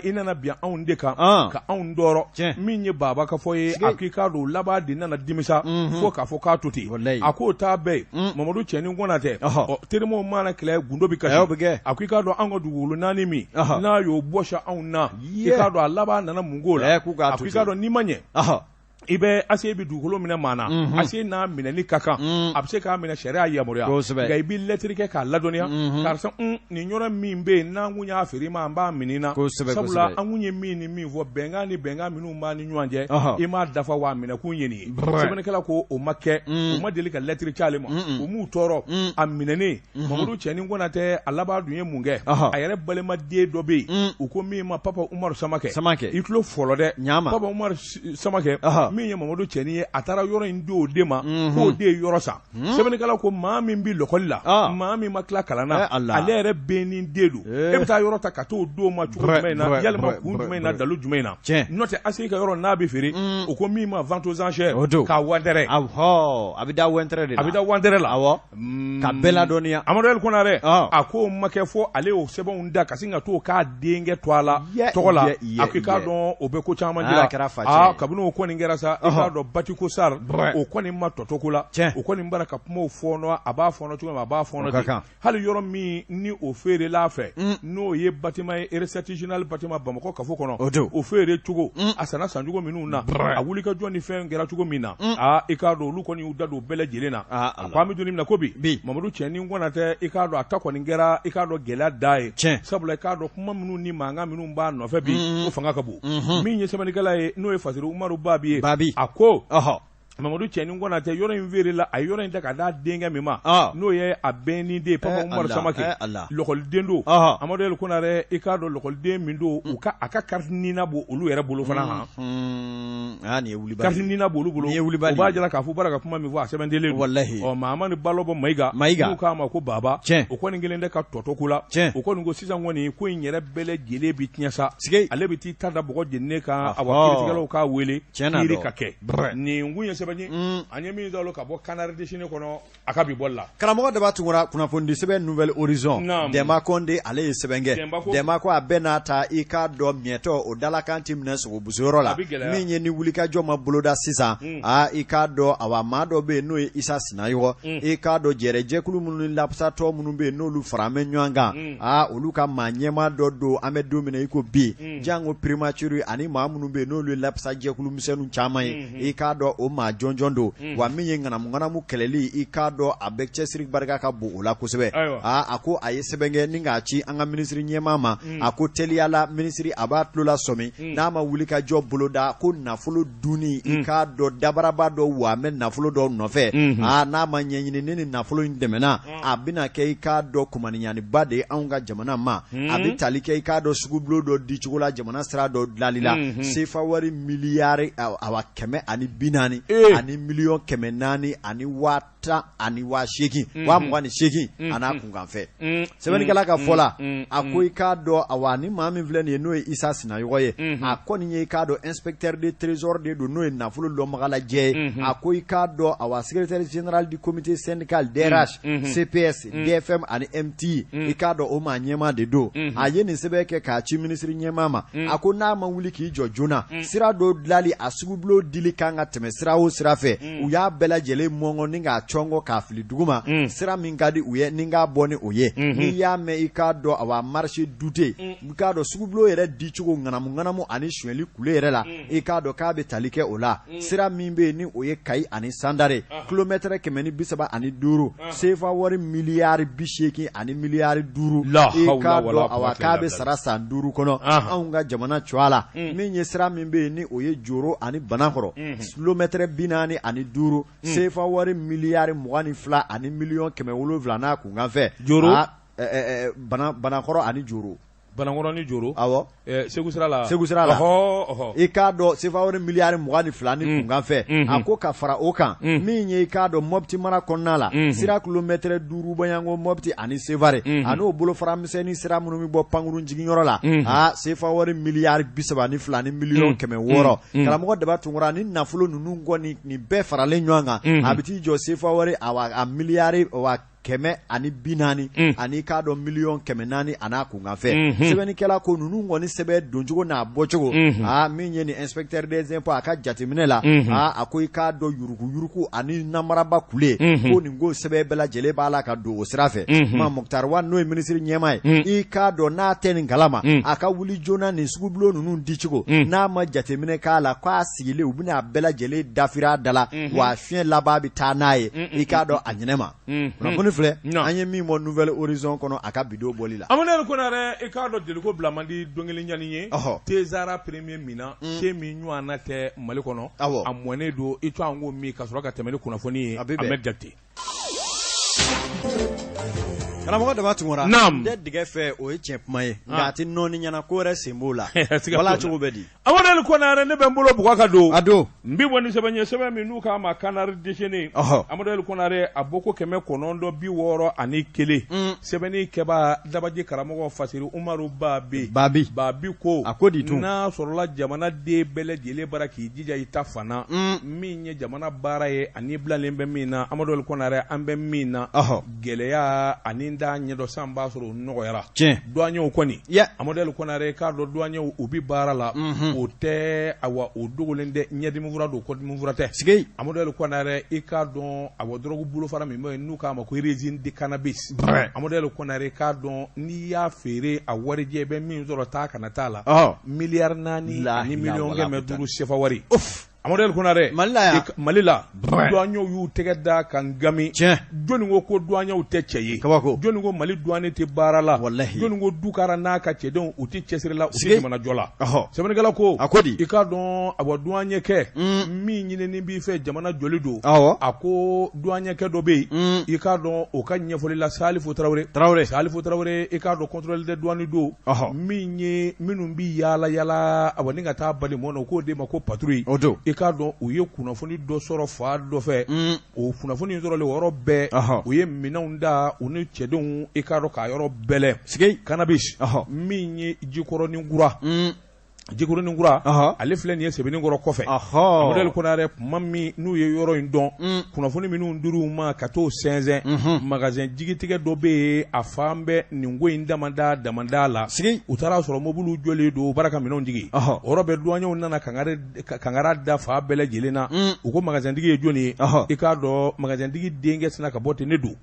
i nana bin anw de kan ka anw tɔɔrɔ. Min ye Baba ka fɔ ye, a ko i k'a dɔn laban de nana dimisa fo k'a fɔ k'a to ten. A k'o t'a bɛɛ ye, Mamadu Cɛni Konatɛ, ɔ terimaw mana kɛlɛ, gundo bɛ kasi. A ko i k'a dɔn an ka dugukolo naani min n'a y'o bɔsi anw na, i k'a dɔn a laban nana mun k'o la? A ko i k'a dɔn n'i ma ɲɛ, i bɛ ACI bɛ dugukolo minɛ maa na, ACI n'a minɛli ka kan, a bɛ se k'a minɛ, sariya yamaruya, nka i bɛ lɛtiri kɛ k'a ladɔnniya, karisa, nin yɔrɔ min bɛ yen, n'an kun y'a feere i ma, an b'a minɛ i na, sabula an kun ye min ni min fɔ, bɛnkan ni bɛnkan minnu b'an ni ɲɔgɔn cɛ, i m'a dafa wa, a minɛkun ye nin ye. Sɛbɛnnikɛla ko o ma kɛ, u ma deli ka lɛtiri ci ale ma, u m'u tɔɔrɔ a minɛnen. Mamadu Cɛni Konatɛ, a laban dun ye mun kɛ? A yɛrɛ balimaden dɔ bɛ yen, u ko min ma Papa Umaru Samakɛ. Samakɛ. I tulo fɔlɔ dɛ, Papa Umaru Samakɛ, min ye Mamadu Cɛni ye, a taara yɔrɔ in di o de ma, k'o de ye yɔrɔ san. Sɛbɛnnikɛla ko maa min bɛ lɔkɔli la, maa min ma tila kalan na, ale yɛrɛ bɛ ni den don, e bɛ taa yɔrɔ ta ka t'o d'o ma cogo jumɛn na, yalima kun jumɛn na, dalu jumɛn na? N'o tɛ ACI ka yɔrɔ n'a bɛ feere, o ko min ma vente aux enchères, k'a wantɛrɛ. A bɛ da wantɛrɛ de la. A bɛ da wantɛrɛ la. Awɔ, ka bɛɛ ladɔnniya. Amadu El Konare, a ko ma kɛ fo ale y'o sɛbɛnw da ka sin ka t'o k'a denkɛ to a la tɔgɔ la. A ko i k'a dɔn o bɛ ko caman jira. Kabini o kɔni kɛra sa, i k'a dɔn Batiko Sar, o kɔni ma tɔtɔ ko la, o kɔni bara ka kumaw fɔɔnɔ, a b'a fɔɔnɔ cogo min, a b'a fɔɔnɔ ten. Hali yɔrɔ min ni o feerela fɛ, n'o ye bâtiment ye, recette générale bâtiment Bamakɔ kafo kɔnɔ, o feere cogo, a sanna sancogo minnu na, a wulikajɔ ni fɛn kɛra cogo min na, aa i k'a dɔn olu kɔni y'u da don bɛɛ lajɛlen na. A ko an bɛ don min na ko bi, Mamadu Cɛni Konatɛ, i k'a dɔn a ta kɔni kɛra, i k'a dɔn gɛlɛya da ye, sabula i k'a dɔn kuma minnu ni mankan minnu b'a nɔfɛ bi, o fanga ka bon. Min ye sɛbɛnnikɛla ye, n'o ye Fasiri Umaru Babi ye, a ko Mamadu Cɛni Konatɛ, yɔrɔ in feerela, a ye yɔrɔ in ta ka d'a denkɛ min ma, n'o ye a bɛn den Papa Umaru Samakɛ, lɔkɔliden don. Amadu El Konare, i k'a dɔn lɔkɔliden min don, u ka a ka carte NINA b'o olu yɛrɛ bolo fana. Han, carte NINA b'olu bolo, o b'a jira k'a fɔ u b'a ka kuma min fɔ, a sɛbɛnden don. Ɔ Mahamani Balɔbɔ Mayiga, n'u k'a ma ko Baba, o kɔni kelen tɛ ka tɔtɔ ko la. O kɔni ko sisan kɔni ko in yɛrɛ bɛɛ lajɛlen bi tiɲɛ sa, ale bɛ t'i ta da bɔgɔ jeninen kan, awa kiiritigɛlaw k'a wele, kiiri ka kɛ. Nin kun ye sɛbɛn sɛbɛn ye an ye min sɔrɔ ka bɔ Canard déchaîné kɔnɔ a ka bi bɔli la. Karamɔgɔ Daba Tunkara, kunnafonidi sɛbɛn Nouvel Horizon, Dɛnba Kɔnde ale ye sɛbɛn kɛ. Dɛnba ko a bɛɛ n'a ta, i k'a dɔn miɛtɔ o dalakan tɛ minɛ sogobusoyɔrɔ la. Min ye ni wulikajɔ ma boloda sisan, aa i k'a dɔn awa maa dɔ bɛ yen n'o ye Isa Sinayɔgɔ, i k'a dɔn jɛrɛjɛkulu minnu ni lafasatɔn minnu bɛ yen n'olu fara bɛ ɲɔgɔn kan, aa olu ka maa ɲɛmaa dɔ don an bɛ don min na i ko bi, jango primature ani maa minnu bɛ yen n'olu ye lafasajɛkulu misɛnninw caman ye, i k'a dɔn o maa jɔnjɔn don. Wa min ye ŋanamuŋanamu kɛlɛli, i k'a dɔn a bɛ cɛsiri barika ka bon o la kosɛbɛ. Aa a ko a ye sɛbɛn kɛ ni k'a ci an ka minisiri ɲɛmaa ma, a ko teliya la minisiri a b'a tulo lasɔmi, n'a ma wulikajɔ boloda ko nafolo dunni, i k'a dɔn dabaraba dɔ wa bɛ nafolo dɔw nɔfɛ, aa n'a ma ɲɛɲini ni nin nafolo in dɛmɛna, a bɛna kɛ i k'a dɔn kumaniɲaniba de ye anw ka jamana ma. A bɛ tali kɛ i k'a dɔn sugubulon dɔ dicogo la, jamana sira dɔ dilali la, sefa wari miliyari awa 140 ani miliyɔn 400 ani waa tan ani waa 8, 28,000 a n'a kunkanfɛn. Sɛbɛnnikɛla ka fɔ la, a ko i k'a dɔn awa ni maa min filɛ nin ye n'o ye Isa Sinayɔgɔ ye, a kɔni ye i k'a dɔn inspecteur de trésor de don, n'o ye nafolo lɔnbagalajɛ ye. A ko i k'a dɔn awa secrétaire général du comité syndical DRH, CPS, DFM ani MT, i k'a dɔn o maa ɲɛmaa de don. A ye nin sɛbɛn kɛ k'a ci minisiri ɲɛmaa ma. A ko n'a ma wuli k'i jɔ joona, sira dɔ dilali a sugubulon dili kan ka tɛmɛ sira o sira fɛ, u y'a bɛɛ lajɛlen mɔngɔ ni k'a cɔngɔ k'a fili duguma, sira min ka di u ye ni k'a bɔ ni o ye. N'i y'a mɛn i k'a dɔn awa marché douteux, i k'a dɔn sugubulon yɛrɛ dicogo ŋanamu ŋanamu ani sonyɛli kule yɛrɛ la, i k'a dɔn k'a bɛ tali kɛ o la. Sira min bɛ yen ni o ye Kayi ani Sandare, kilomɛtɛrɛ 135, sefa wari miliyari 80 ani miliyari 5, i k'a dɔn awa k'a bɛ sara san 5 kɔnɔ anw ka jamana cogoya la. Min ye sira min bɛ yen ni o ye Joro ani Banakɔrɔ, kilomɛtɛrɛ 45, sefa wari miliyari 22 ani miliyɔn 700 n'a kunkanfɛn. Joro Banakɔrɔ ani Joro. Banakɔrɔ ni Joro. Awɔ. Segu sira la. Segu sira la. I k'a dɔn sefa wari miliyari 22 ni kunkanfɛn. A ko ka fara o kan, min ye i k'a dɔn Mɔpiti mara kɔnɔna la, sira kilomɛtɛrɛ 5 bɔɲɔgɔnko Mɔpiti ani Sevare, a n'o bolofara misɛnnin sira minnu bɛ bɔ pankurun jiginyɔrɔ la, aa sefa wari miliyari 32 ni miliyɔn 600. Karamɔgɔ Daba Tunkara, ni nafolo ninnu kɔni nin bɛɛ faralen ɲɔgɔn kan, a bɛ t'i jɔ sefa wari a miliyari 140 ani k'a dɔn miliyɔn 400 a n'a kunkanfɛn. Sɛbɛnnikɛla ko ninnu kɔni sɛbɛn doncogo n'a bɔcogo, aa min ye nin inspecteur des impôts a ka jateminɛ la, aa a ko i k'a dɔn yuruguyurugu ani namaraba kule ko nin ko sɛbɛn bɛɛ lajɛlen b'a la ka don o sira fɛ. Ma Moctar Ouane n'o ye minisiri ɲɛmaa ye, i k'a dɔn n'a tɛ nin kalama, a ka wuli joona nin sugubulon ninnu dicogo n'a ma jateminɛ k'a la, k'a sigilen u bɛna a bɛɛ lajɛlen dafiri a da la, wa fiɲɛ laban bɛ taa n'a ye i k'a dɔn a ɲɛnɛ ma. Kunnafoni filɛ an ye min bɔ Nouvel Horizon kɔnɔ a ka bidon bɔli la. Amadu Konare, i k'a dɔn deliko bila man di don kelen ɲani ye. Tezara premier mina se min ɲɔgɔnna tɛ Mali kɔnɔ, a mɔnen don i to an ko min ka sɔrɔ ka tɛmɛ ni kunnafoni ye. A bɛ bɛn. Ahmed Jakite. Karamɔgɔ Daba Tunkara, Naam. N tɛ dɛgɛ fɛ, o ye tiɲɛ kuma ye, nka a tɛ nɔɔni ɲɛna ko wɛrɛ sen b'o la. Wala cogo bɛ di? Amadu Konare, ne bɛ n bolo bugɔ ka don. A don. N bɛ bɔ ni sɛbɛn ye, sɛbɛn min n'u k'a ma Canard déchaîné. Amadu Konare, a bɔ ko 961, sɛbɛnni kɛba dabaji karamɔgɔ Fasiri Umaru Babi. Babi. Babi ko A ko di tun? N'a sɔrɔla jamanaden bɛɛ lajɛlen bara k'i jija i ta fana, min ye jamana baara ye ani bilalen bɛ min na, Amadu Konare, an bɛ min na, gɛlɛya ani n t'a ɲɛdɔn san b'a sɔrɔ o nɔgɔyara. Douaniers kɔni, Amadu Konare, k'a dɔn douaniers u bi baara la, o tɛ awa o dogolen tɛ, ɲɛdimi fura don, kɔdimi fura tɛ. Amadu Konare, i k'a dɔn awa drogue bolofara min bɛ yen n'u k'a ma ko résine de cannabis, Amadu Konare, i k'a dɔn n'i y'a feere a warijɛ bɛ min sɔrɔ taa kana t'a la, miliyari 4 ani miliyɔn 500 sefa wari. Amadu Konare, Mali la yan. Mali la, douaniers y'u tɛgɛ da ka ngami. Jɔnni ko ko douaniers tɛ cɛ ye? Kabako. Jɔnni ko Mali douane tɛ baara la? Walahi. Jɔnni ko Dukara n'a ka cɛdenw u tɛ cɛsiri la, u tɛ jamana jɔ la? Sɛbɛnnikɛla ko A ko di? I k'a dɔn awa douanier kɛ min ɲinini b'i fɛ jamana jɔli don. A ko douanier kɛ dɔ bɛ yen, i k'a dɔn o ka ɲɛfɔli la, Salifu Tarawele. Tarawele. Salifu Tarawele, i k'a dɔn contrôle des douanes don. Min ye minnu bi yaala yaala awa ni ka taa bali mɔn na, u k'o de ma ko patrouille. O don. I k'a dɔn u ye kunnafoni dɔ sɔrɔ fa dɔ fɛ. O kunnafoni in sɔrɔlen o yɔrɔ bɛɛ, u ye minɛnw da u ni cɛdenw, i k'a dɔn k'a yɔrɔ bɛlɛ. Cannabis min ye Jikɔrɔni kura. Jikɔrɔni kura ale filɛ nin ye Sebenikɔrɔ kɔfɛ Amadu El Konare tuma min n'u ye yɔrɔ in dɔn kunnafoni minnu dir'u ma ka t'o sɛnsɛn magasin jigitigɛ dɔ bɛ yen a fan bɛ nin ko in damada damada la u taara sɔrɔ mobiliw jɔlen don u b'a la ka minɛnw jigin o yɔrɔ bɛɛ duwaɲɛw nana kangari da fan bɛɛ lajɛlen na u ko magasintigi ye jɔni ye i k'a dɔn magasintigi denkɛ sinna ka bɔ ten ne don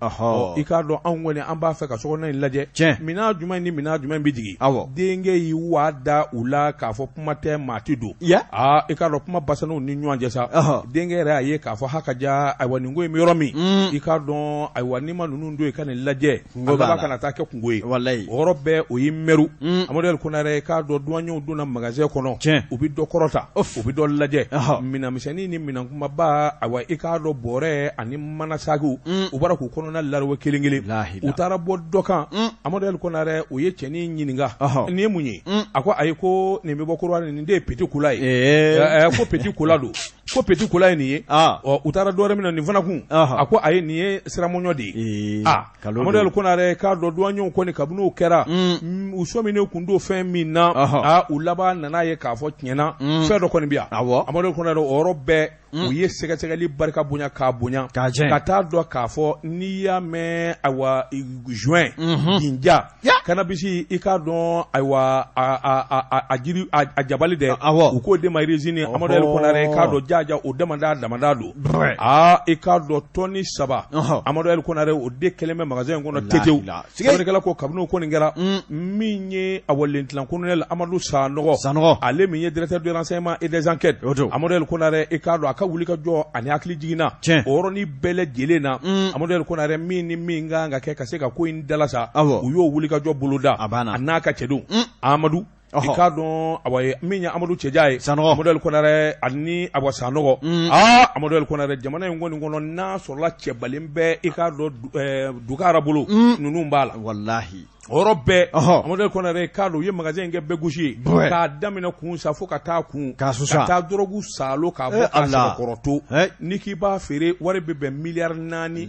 i k'a dɔn anw kɔni an b'a fɛ ka sokɔnɔna in lajɛ minɛn jumɛn ni minɛn jumɛn bɛ jigin denkɛ y'i wa da u la k'a fɔ kuma tɛ maa tɛ don aa i k'a dɔn kuma basan'u ni ɲɔgɔn cɛ sa denkɛ yɛrɛ y'a ye k'a fɔ ha ka ja ayiwa nin ko in bɛ yɔrɔ min i k'a dɔn ayiwa n'i ma ninnu don i ka nin lajɛ a laban kana taa kɛ kunko ye o yɔrɔ bɛɛ o y'i mɛru Amadu El Konare i k'a dɔn duwaɲɛw donna magasin kɔnɔ u bɛ dɔ kɔrɔta u bɛ dɔ lajɛ minɛnmisɛnnin ni minɛn kunbaba ayiwa i k'a dɔn bɔrɛ ani manasakiw u bɔra k'u kɔnɔna lariwe kelen kelen u taara bɔ dɔ kan Amadu El Konare u ye cɛnin ɲininka nin ye mun ye a ko ayi ko nin bɛ bɔ Kɔdiwari nin de ye petit cola ye ko petit cola don ko petit cola ye nin ye ɔ u taara dɔwɛrɛ minɛ nin fana kun a ko ayi nin ye siramɔɲɔ de ye aa Amadu El Konare k'a dɔn duwaɲɛw kɔni kabini o kɛra u sɔminen kun don fɛn min na aa u laban nana ye k'a fɔ tiɲɛna fɛn dɔ kɔni bɛ yan Amadu El Konare o yɔrɔ bɛɛ u ye sɛgɛsɛgɛli barika bonya k'a bonya ka taa dɔn k'a fɔ n'i y'a mɛn ayiwa joint jinja kanabisi i k'a dɔn ayiwa a jiri a jabali dɛ u k'o de ma résine Amadu El Konare k'a dɔn jaja o damada damada don aa i k'a dɔn tɔni 3 Amadu El Konare o de kɛlen bɛ magasin in kɔnɔ tetew sɛbɛnnikɛla ko kabini o ko nin kɛra min ye awa lieutenant colonel Amadu Sanɔgɔ ale min ye directeur de renseignement et des enquêtes Amadu El Konare i k'a dɔn a ka wuli ka jɔ ani hakili jiginna o yɔrɔnin bɛɛ lajɛlen na Amadu El Konare min ni min kan ka kɛ ka se ka ko in dalasa u y'o wuli ka jɔ boloda a n'a ka cɛdenw Amadu i k'a dɔn awa min ye Amadu Cɛja ye Sanɔgɔ Amadu El Konare ani awa Sanɔgɔ aa Amadu El Konare jamana in kɔni kɔnɔ n'a sɔrɔla cɛbalen bɛ i k'a dɔn Dukara bolo ninnu b'a la walahi o yɔrɔ bɛɛ Amadu El Konare k'a dɔn u ye magasin in kɛ bɛɛ gosi ye k'a daminɛ kun sa fo ka taa kun ka taa dɔrɔgu saalo k'a bɔ k'a sɛbɛkɔrɔ to n'i k'i b'a feere wari bɛ bɛn miliyari 4 ani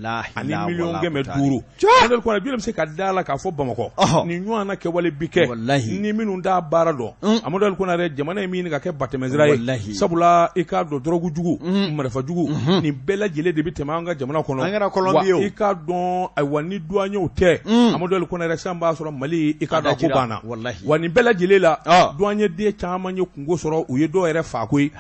miliyɔn 500 Amadu El Konare jɔn bɛ se ka da la k'a fɔ Bamakɔ nin ɲɔgɔnna kɛwale bi kɛ ni minnu t'a baara dɔn Amadu El Konare jamana in min ka kɛ batɛmɛsira ye sabula i k'a dɔn dɔrɔgu jugu marifa jugu nin bɛɛ lajɛlen de bɛ tɛmɛ an ka jamana kɔnɔ wa i k'a dɔn ayiwa ni duwaɲɛw tɛ Amadu El Konare sisan b'a sɔrɔ Mali i k'a dɔn ko banna wa nin bɛɛ lajɛlen la duwaɲɛ den caman ye kunko sɔrɔ u ye dɔw yɛrɛ faa koyi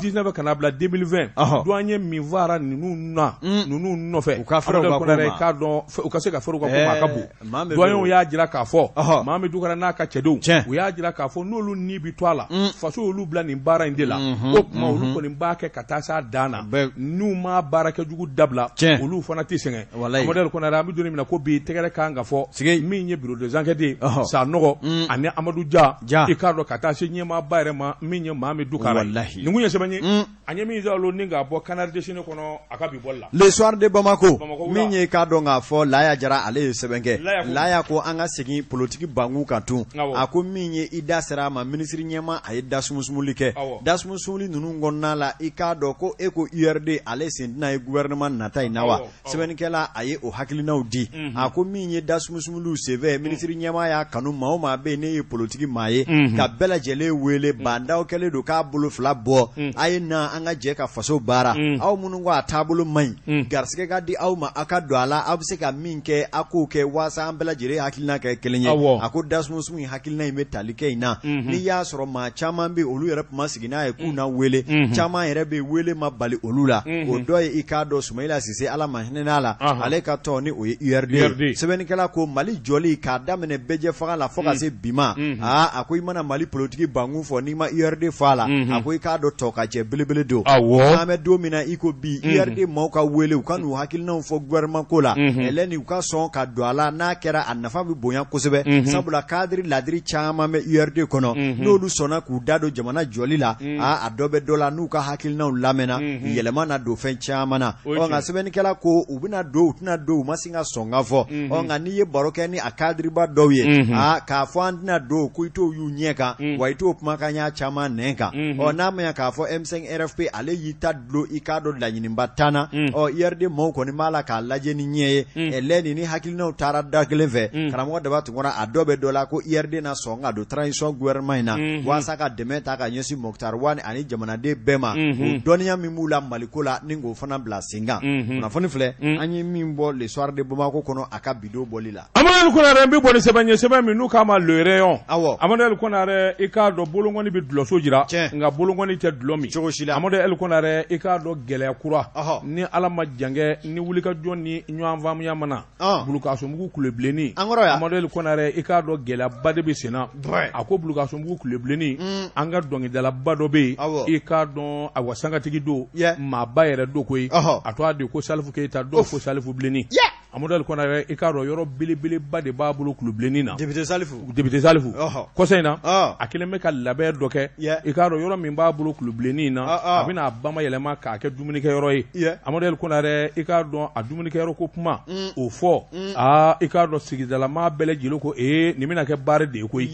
2019 ka na bila 2020 duwaɲɛ min faara ninnu na ninnu nɔfɛ u ka k'a dɔn u ka se ka fɛɛrɛ u ka ko ma a ka bon duwaɲɛw y'a jira k'a fɔ Mohamed Dukara n'a ka cɛdenw u y'a jira k'a fɔ n'olu ni bɛ to a la faso y'olu bila nin baara in de la o tuma olu kɔni b'a kɛ ka taa s'a dan na n'u ma baarakɛjugu dabila olu fana tɛ sɛgɛn Amadu El Konare an bɛ don min na ko bi tɛgɛrɛ kan ka fɔ min ye bureau des enquêtes ye Sanɔgɔ ani Amadu Ja i k'a dɔn ka taa se ɲɛmaaba yɛrɛ ma min ye Mohamed Dukara ye nin kun ye sɛbɛn ye an ye min sɔrɔ ni k'a bɔ Canard déchaîné kɔnɔ a ka bi bɔli la Le Soir de Bamako min ye k'a dɔn k'a fɔ Laya Jara ale ye sɛbɛn kɛ Laya ko an ka segin politiki bangu kan tun a ko min ye i da sera a ma minisiri ɲɛmaa a ye da sumusumuli kɛ da sumusumuli ninnu kɔnɔna la i k'a dɔn ko e ko URD ale sen tɛna ye gouvernement nata in na wa sɛbɛnnikɛla a ye o hakilinaw di a ko min ye da sumusumuliw senfɛ minisiri ɲɛmaa y'a kanu maa o maa bɛ yen n'e ye politiki maa ye ka bɛɛ lajɛlen wele Ba Ndaw kɛlen don k'a bolo fila bɔ a ye na an ka jɛ ka faso baara aw minnu ko a taabolo man ɲi garisɛgɛ ka di aw ma aw ka don a la aw bɛ se ka min kɛ aw k'o kɛ waasa an bɛɛ lajɛlen hakilina kɛ kelen ye a ko da sumusumu in hakilina in bɛ tali kɛ in na n'i y'a sɔrɔ maa caman bɛ olu yɛrɛ tun ma sigi n'a ye k'u na wele caman yɛrɛ bɛ wele ma bali olu la o dɔ ye i k'a dɔn Sumayila Sise Ala ma hinɛna la ale ka tɔn ni o ye URD ye sɛbɛnnikɛla ko Mali jɔli k'a daminɛ bɛɛjɛ fanga la fo ka se bi ma aa a ko i mana Mali politiki bankun fɔ n'i ma URD fɔ a la a ko i k'a dɔn tɔ ka jɛ belebele don an bɛ don min na i ko bi URD maaw ka wele u ka n'u hakilinaw fɔ gouvernement ko la ɛlɛni u ka sɔn ka don a la n'a kɛra a nafa bɛ bonya kosɛbɛ sabula cadre ladiri caman bɛ URD kɔnɔ n'olu sɔnna k'u da don jamana jɔli la aa a dɔ bɛ dɔ la n'u ka hakilinaw lamɛnna yɛlɛma na don fɛn caman na ɔ nka sɛbɛnnikɛla ko u bɛna don u tɛna don u ma sin ka sɔn ka fɔ ɔ nka n'i ye baro kɛ ni a a kadiriba dɔw ye, aa, k'a fɔ an tɛna don ko i t'o y'u ɲɛ kan, wa i t'o kumakan y'a caman nɛn kan. Ɔ, n'a ma ɲɛ k'a fɔ M5 RFP ale y'i ta dulon, i k'a dɔn laɲiniba tan na, ɔ, URD maaw kɔni b'a la k'a lajɛ ni ɲɛ ye. Ɛ lɛ ni hakilinaw taara da kelen fɛ, karamɔgɔ Daba Tunkara, a dɔ bɛ dɔ la ko URD na sɔn ka don transition gouvernement in na walasa ka dɛmɛ ta ka ɲɛsin Moctar Ouane ani jamanaden bɛɛ ma, o dɔnniya min b'u la Maliko la, ni k'o fana bila sen kan. Kunnafoni filɛ an ye min bɔ Le Soir de Bamako kɔnɔ a ka bidon bɔli la. Amadu Konare, n bɛ bɔ ni sɛbɛn ye, sɛbɛn min n'u k'a ma Le Rayon. Amadu El Konare, i k'a dɔn bolonkɔni bɛ dulɔso jira, nka bolonkɔni tɛ dulɔ min cogo si la. Amadu El Konare, i k'a dɔn gɛlɛya kura, ni Ala ma jankɛ, ni wulikajɔ ni ɲɔgɔn faamuya ma na, Bulukasunbugu kulebilenni, Amadu El Konare, i k'a dɔn gɛlɛyaba de bɛ sen na. A ko Bulukasunbugu kulebilenni, an ka dɔnkilidalaba dɔ bɛ yen, i k'a dɔn awa sangatigi don, maaba yɛrɛ don koyi, a tɔgɔ de ko Salifu Keyita, dɔw ko Salifu Bilenni. Amadu El Konare, i k'a dɔn yɔrɔ belebeleba de b'a bolo kulebilenni na. Député Salifu. Député Salifu, kɔsa in na a kɛlen bɛ ka labɛn dɔ kɛ. I k'a dɔn yɔrɔ min b'a bolo kulebilenni na, a bɛna a bamayɛlɛma k'a kɛ dumunikɛyɔrɔ ye. Amadu El Konare, i k'a dɔn a dumunikɛyɔrɔ ko kuma o fɔ, aa, i k'a dɔn sigidalamaa bɛɛ lajɛlen ko ee, nin bɛna kɛ baari de ye koyi.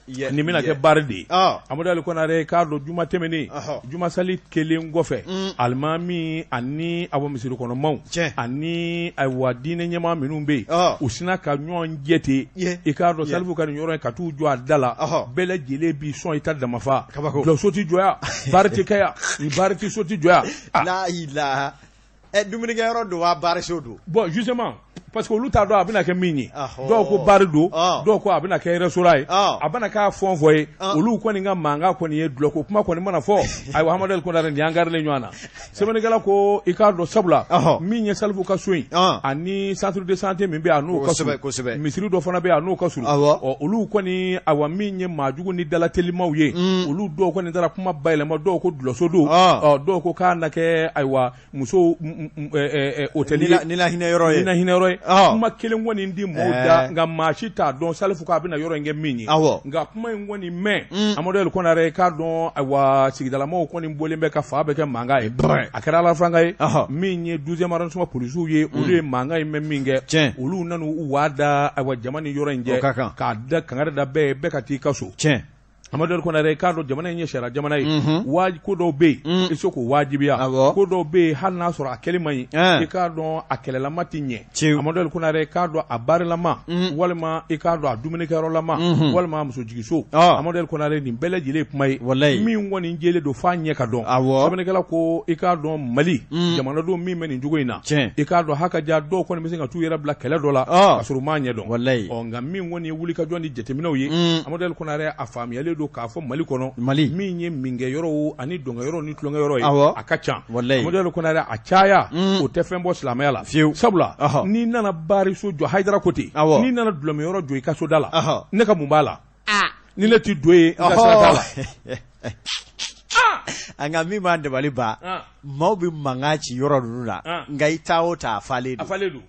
Nin bɛna kɛ baari de ye. Amadu El Konare, i k'a dɔn juma tɛmɛnen, juma sali kelen kɔfɛ, alimami ani awa misiri kɔnɔmaw ani ayiwa diinɛ ɲɛmaa minnu bɛ yen, u sinna ka ɲɔgɔn jɛ ten, i k'a dɔn Salifu ka nin yɔrɔ in, ka t'u jɔ a da la, bɛɛ lajɛlen b'i sɔn i ta damafa, dulɔso tɛ jɔ yan, baari tɛ kɛ yan, nin baari tɛ so tɛ jɔ yan. La ɛ dumunikɛyɔrɔ don wa baariso don? Bon, justement, parce que olu t'a dɔn a bɛna kɛ min ye. Dɔw ko bari don, dɔw ko a bɛna kɛ restaurant ye, a bɛna k'a fɛn fɔ ye. Olu kɔni ka mankan kɔni ye dulɔko kuma kɔni mana fɔ. Ayiwa, Amadu El Konare, nin y'an karilen ɲɔgɔn na. Sɛbɛnnikɛla ko i k'a dɔn sabula min ye Salifu ka so in ani centre de santé min bɛ yen, a n'o ka surun, misiri dɔ fana bɛ yen, a n'o ka surun. Ɔ, olu kɔni, ayiwa, min ye maajugu ni dalatelimaw ye, olu dɔw kɔni taara kuma bayɛlɛma, dɔw ko dulɔso don, ɔ, dɔw ko k'a na kɛ ayiwa musow hôtel ye, ni lahinɛ yɔrɔ ye, ni lahinɛ yɔrɔ ye. Kuma kelen kɔni di maaw da, nka maa si t'a dɔn Salifu k'a bɛna yɔrɔ in kɛ min ye. Nka kuma in kɔni mɛn, Amadu El Konare, k'a dɔn ayiwa sigidalamaw kɔni bɔlen bɛ ka fa bɛɛ kɛ mankan ye. A kɛra Ala fanga ye, min ye 12e arrondissement polisiw ye, olu ye mankan in mɛn min kɛ, olu nana u waa da ayiwa jama ni yɔrɔ in cɛ, k'a da kangari da bɛɛ ye, bɛɛ ka t'i ka so. Amadu El Konare, k'a dɔn jamana in ye sariya jamana ye, ko dɔw bɛ yen, i se k'o wajibiya, ko dɔw bɛ yen, hali n'a sɔrɔ a kɛli man ɲi, i k'a dɔn a kɛlɛlama tɛ ɲɛ. Amadu El Konare, k'a dɔn a barilama, walima i k'a dɔn a dumunikɛyɔrɔlama, walima a musojigiso, Amadu El Konare, nin bɛɛ lajɛlen ye kuma ye min kɔni jɛlen don f'a ɲɛ ka dɔn. Sɛbɛnnikɛla ko i k'a dɔn Mali jamanadenw min bɛ nin cogo in na, i k'a dɔn haka ja dɔw kɔni bɛ se ka t'u yɛrɛ bila kɛlɛ dɔ la ka sɔrɔ u m'a ɲɛ dɔn. Ɔ, nka min kɔni ye wulikajɔ ni jateminɛw ye, Amadu El Konare, a faamuyalen don k'a fɔ Mali kɔnɔ, Mali min ye minkɛyɔrɔw ani dɔnkɛyɔrɔw ni tulonkɛyɔrɔ ye, a ka ca. Amadu El Konare, a caya o tɛ fɛn bɔ silamɛya la fiyewu. Sabula n'i nana baariso jɔ, Hayidara ko ten, n'i nana dulɔminyɔrɔ jɔ i ka so da la, ne ka mun b'a la ni ne ti don yen, n ka sira t'a la. Nka min b'an dabali ban, maaw bɛ mankan ci yɔrɔ ninnu na, nka i taa o ta, a falen don. A falen don.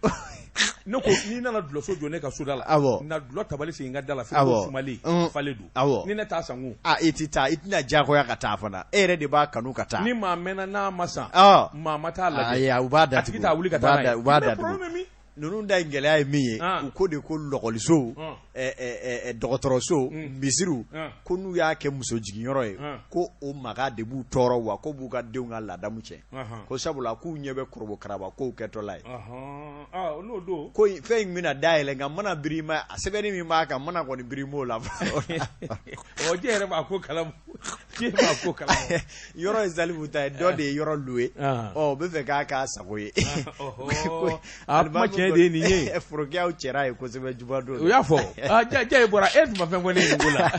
Ne ko n'i nana dulɔso jɔ ne ka so da la, na dulɔ tabali sigi n ka da la, frigo sumalen, a falen don. Ni ne t'a san kun, i tɛ taa, i tɛna diyagoya ka taa fana, e yɛrɛ de b'a kanu ka taa. Ni maa mɛnna n'a ma san, maa ma t'a lajɛ. Ayi, u b'a datugu, a tigi t'a wuli ka taa n'a ye. U b'a datugu. Ninnu da in gɛlɛya ye min ye, u ko de ko lɔkɔliso, dɔgɔtɔrɔso, misiriw, ko n'u y'a kɛ muso jiginyɔrɔ ye, ko o maga de b'u tɔɔrɔ, wa ko b'u ka denw ka ladamu cɛ, ko sabula k'u ɲɛ bɛ korobokaraba kow kɛtɔla ye. N'o don ko fɛn in bɛna dayɛlɛ, nka mana biri ma, a sɛbɛnni min b'a kan, mana kɔni biri m'o la. Ɔ, jɛ yɛrɛ b'a ko kalama, jɛ b'a ko kalama. Yɔrɔ ye Salifu ta ye, dɔ de ye yɔrɔ loué, ɔ, o bɛ fɛ k'a k'a sago ye. A kuma tiɲɛ de ye nin ye. Forokiyaw cɛra ye kosɛbɛ jumadon. U y'a fɔ, ja bɔra, e tun ma fɛn fɔ ne ye nin ko la.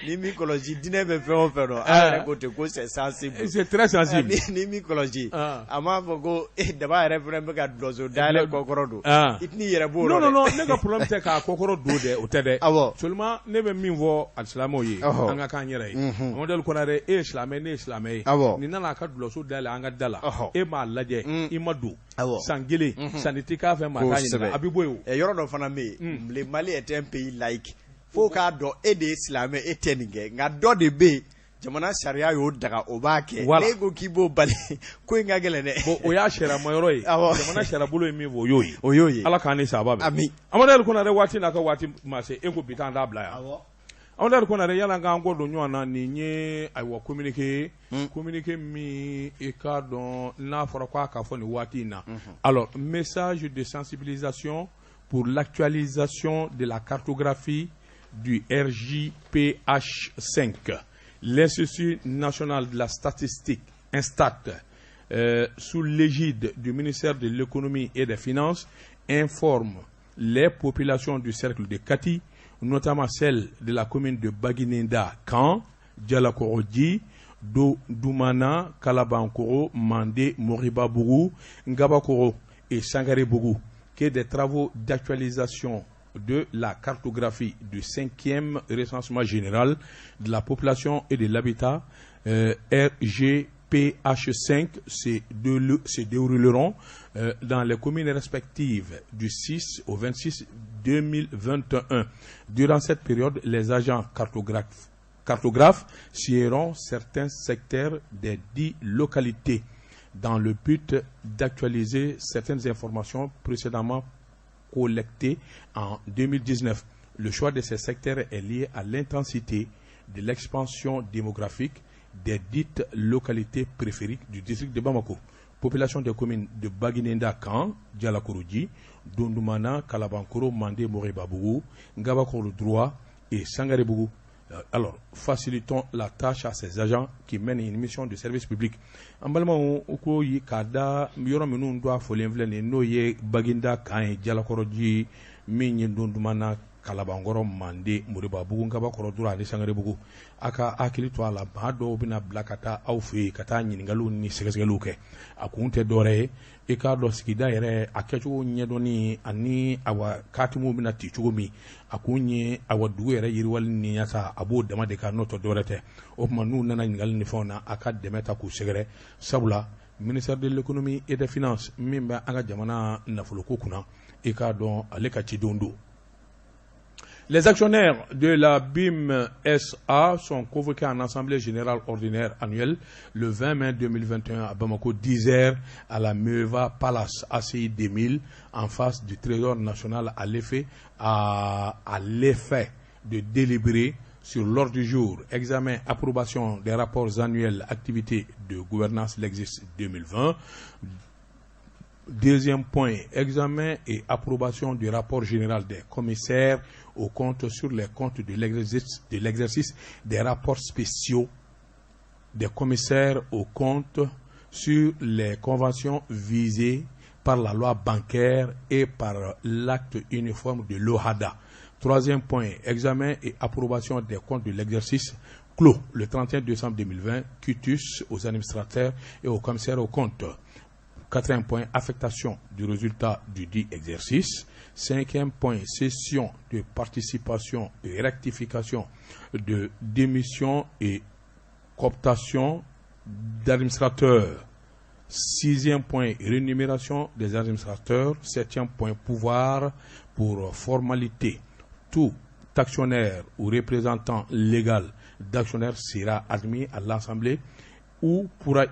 Ni m'i kɔlɔsi, diinɛ bɛ fɛn o fɛn dɔn, an yɛrɛ ko ten ko c'est sensible. C'est très sensible. Ni m'i kɔlɔsi, a m'a fɔ ko daba yɛrɛ fana bɛ ka dulɔso dayɛlɛ kɔkɔrɔ don, i tɛn'i yɛrɛ b'o rɔ dɛ. Non, non, ne ka problème tɛ k'a kɔkɔrɔ don dɛ, o tɛ dɛ. Awɔ. Seulement ne bɛ min fɔ alisilamɛw ye, an ka k'an yɛrɛ ye. Amadu El Konare, e ye silamɛ, ne ye silamɛ ye. Awɔ. Nin nana a ka dulɔso dayɛlɛ an ka da la, e m'a lajɛ, i ma don. San kelen sanni tɛ k'a fɛ, maa t'a ɲininka, a bɛ bɔ yen o. Yɔrɔ dɔ fana bɛ yen, le Mali est un pays laïque, fo k'a dɔn e de ye silamɛ, e tɛ nin kɛ, nka dɔ de bɛ yen. Jamana sariya y'o daga, o b'a kɛ. N'e ko k'i b'o bali, ko in ka gɛlɛn dɛ. Bon, o y'a sariya yɔrɔ ye. Jamana sariya bolo ye min fɔ, o y'o ye. O y'o ye. Ala k'an ni sahaba bɛn. Ami. Amadu El Konare, waati n'a ka waati ma se, e ko bi taa, an t'a bila yan. Amadu El Konare, yala k'an kɔ don ɲɔgɔn na, nin ye ayiwa communiqué, communiqué min i k'a dɔn n'a fɔra k'a ka fɔ nin waati in na. Alors, message de sensibilisation pour l'actualisation de la cartographie du RJPH5. L'Institut national de la statistique, INSTAT, sous l'égide du ministère de l'économie et des finances, informe les populations du cercle de Kati, notamment celles de la commune de Baguinéda, Camp, Dialakoroji, Doumana, Kalabankoro, Mandé, Moribabougou, Ngabakoro et Sangarebougou, que des travaux d'actualisation de la cartographie du cinquième recensement général de la population et de l'habitat RGPH5 se dérouleront dans les communes respectives du 6 au 26 2021. Durant cette période, les agents cartographes sillonneront certains secteurs des 10 localités dans le but d'actualiser certaines informations précédemment collectées en 2019. Le choix de ces secteurs est lié à l'intensité de l'expansion démographique des dites localités périphériques du district de Bamako. Population des communes de Baguinéda, Camp, Dialakorodji, Dondumana, Kalabankoro, Mandé, Moribabougou, Ngabakoro Droit et Sangarebougou. Alors, facilitons la tâche à ces agents qui mènent une mission de service public. An balimaw, ko k'a da yɔrɔ minnu don a fɔlen filɛ nin ye, n'o ye Baginda kan ye, Jalakɔrɔji, min ye Dondumana, Kalabankɔrɔ, Mande, Moribabugu, Ngabakɔrɔ Dura ani Sangarebugu. A ka hakili to a la, maa dɔw bɛna bila ka taa aw fɛ yen ka taa ɲininkaliw ni sɛgɛsɛgɛliw kɛ. A kun tɛ dɔwɛrɛ ye, i k'a dɔn sigida yɛrɛ a kɛcogo ɲɛdɔnni ani awa katimuw bɛna ci cogo min. A kun ye awa dugu yɛrɛ yiriwali ni yaasa a b'o dama de kan, n'o tɛ dɔwɛrɛ tɛ. O tuma, n'u nana ɲininkali ni fɛnw na, a ka dɛmɛ ta k'u sɛgɛrɛ, sabula ministère de l'économie et des finances min bɛ an ka jamana nafoloko kunna, i k'a dɔn ale ka cidenw don. Les actionnaires de la BIM SA sont convoqués en Assemblée générale ordinaire annuelle le 20 mai 2021 à Bamako, 10h, à la Meva Palace ACI 2000, en face du Trésor national à l'effet de délibérer sur l'ordre du jour, examen, approbation des rapports annuels, activités de gouvernance l'exercice 2020. Deuxième point, examen et approbation du rapport général des commissaires aux comptes sur les comptes de l'exercice, des rapports spéciaux des commissaires aux comptes sur les conventions visées par la loi bancaire et par l'acte uniforme de l'OHADA. Troisième point, examen et approbation des comptes de l'exercice clos le 31 décembre 2020, quitus aux administrateurs et aux commissaires aux comptes. Quatrième point, affectation du résultat du dit exercice. Cinquième point, cession de participation et rectification de démission et cooptation d'administrateurs. Sixième point, rémunération des administrateurs. Septième point, pouvoir pour formalité. Tout actionnaire ou représentant légal d'actionnaire sera admis à l'Assemblée ou pourra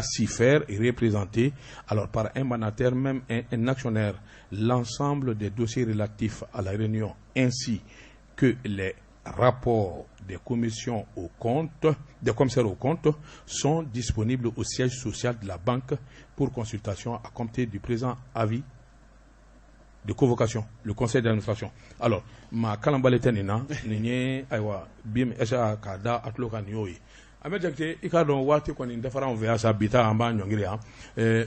s'y faire et représenter alors par un mandataire, même un actionnaire. L'ensemble des dossiers relatifs à la réunion ainsi que les rapports des commissions aux comptes, des commissaires aux comptes sont disponibles au siège social de la banque pour consultation à compter du présent avis de convocation, le conseil d'administration. Alors, ma kalanbali tɛ nin na, nin ye ayiwa BIM SA k'a da a tulo kan, nin y'o ye. Ahmed Jakite, i k'a dɔn waati kɔni dafara anw fɛ yan sa, bi ta an b'a ɲɔngiri yan.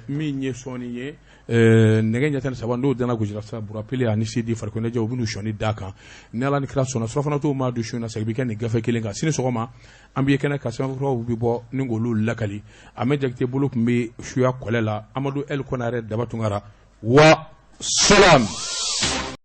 Min ye sɔɔni ye, nɛgɛ ɲɛ 13 n'o dana gosira sa, Burapele ani Sidi farikoloɲɛnajɛ, u bɛn'u sɔnni da kan. Ni Ala ni kira sɔnna, surafana t'o ma don su in na, segin bɛ kɛ nin gafe kelen kan. Sini sɔgɔma an bɛ kɛnɛ kan, sɛbɛnfuraw bɛ bɔ ni k'olu lakali. Ahmed Jakite bolo tun bɛ suya kɔlɛ la, Amadu El Konare Daba Tunkara wa salam.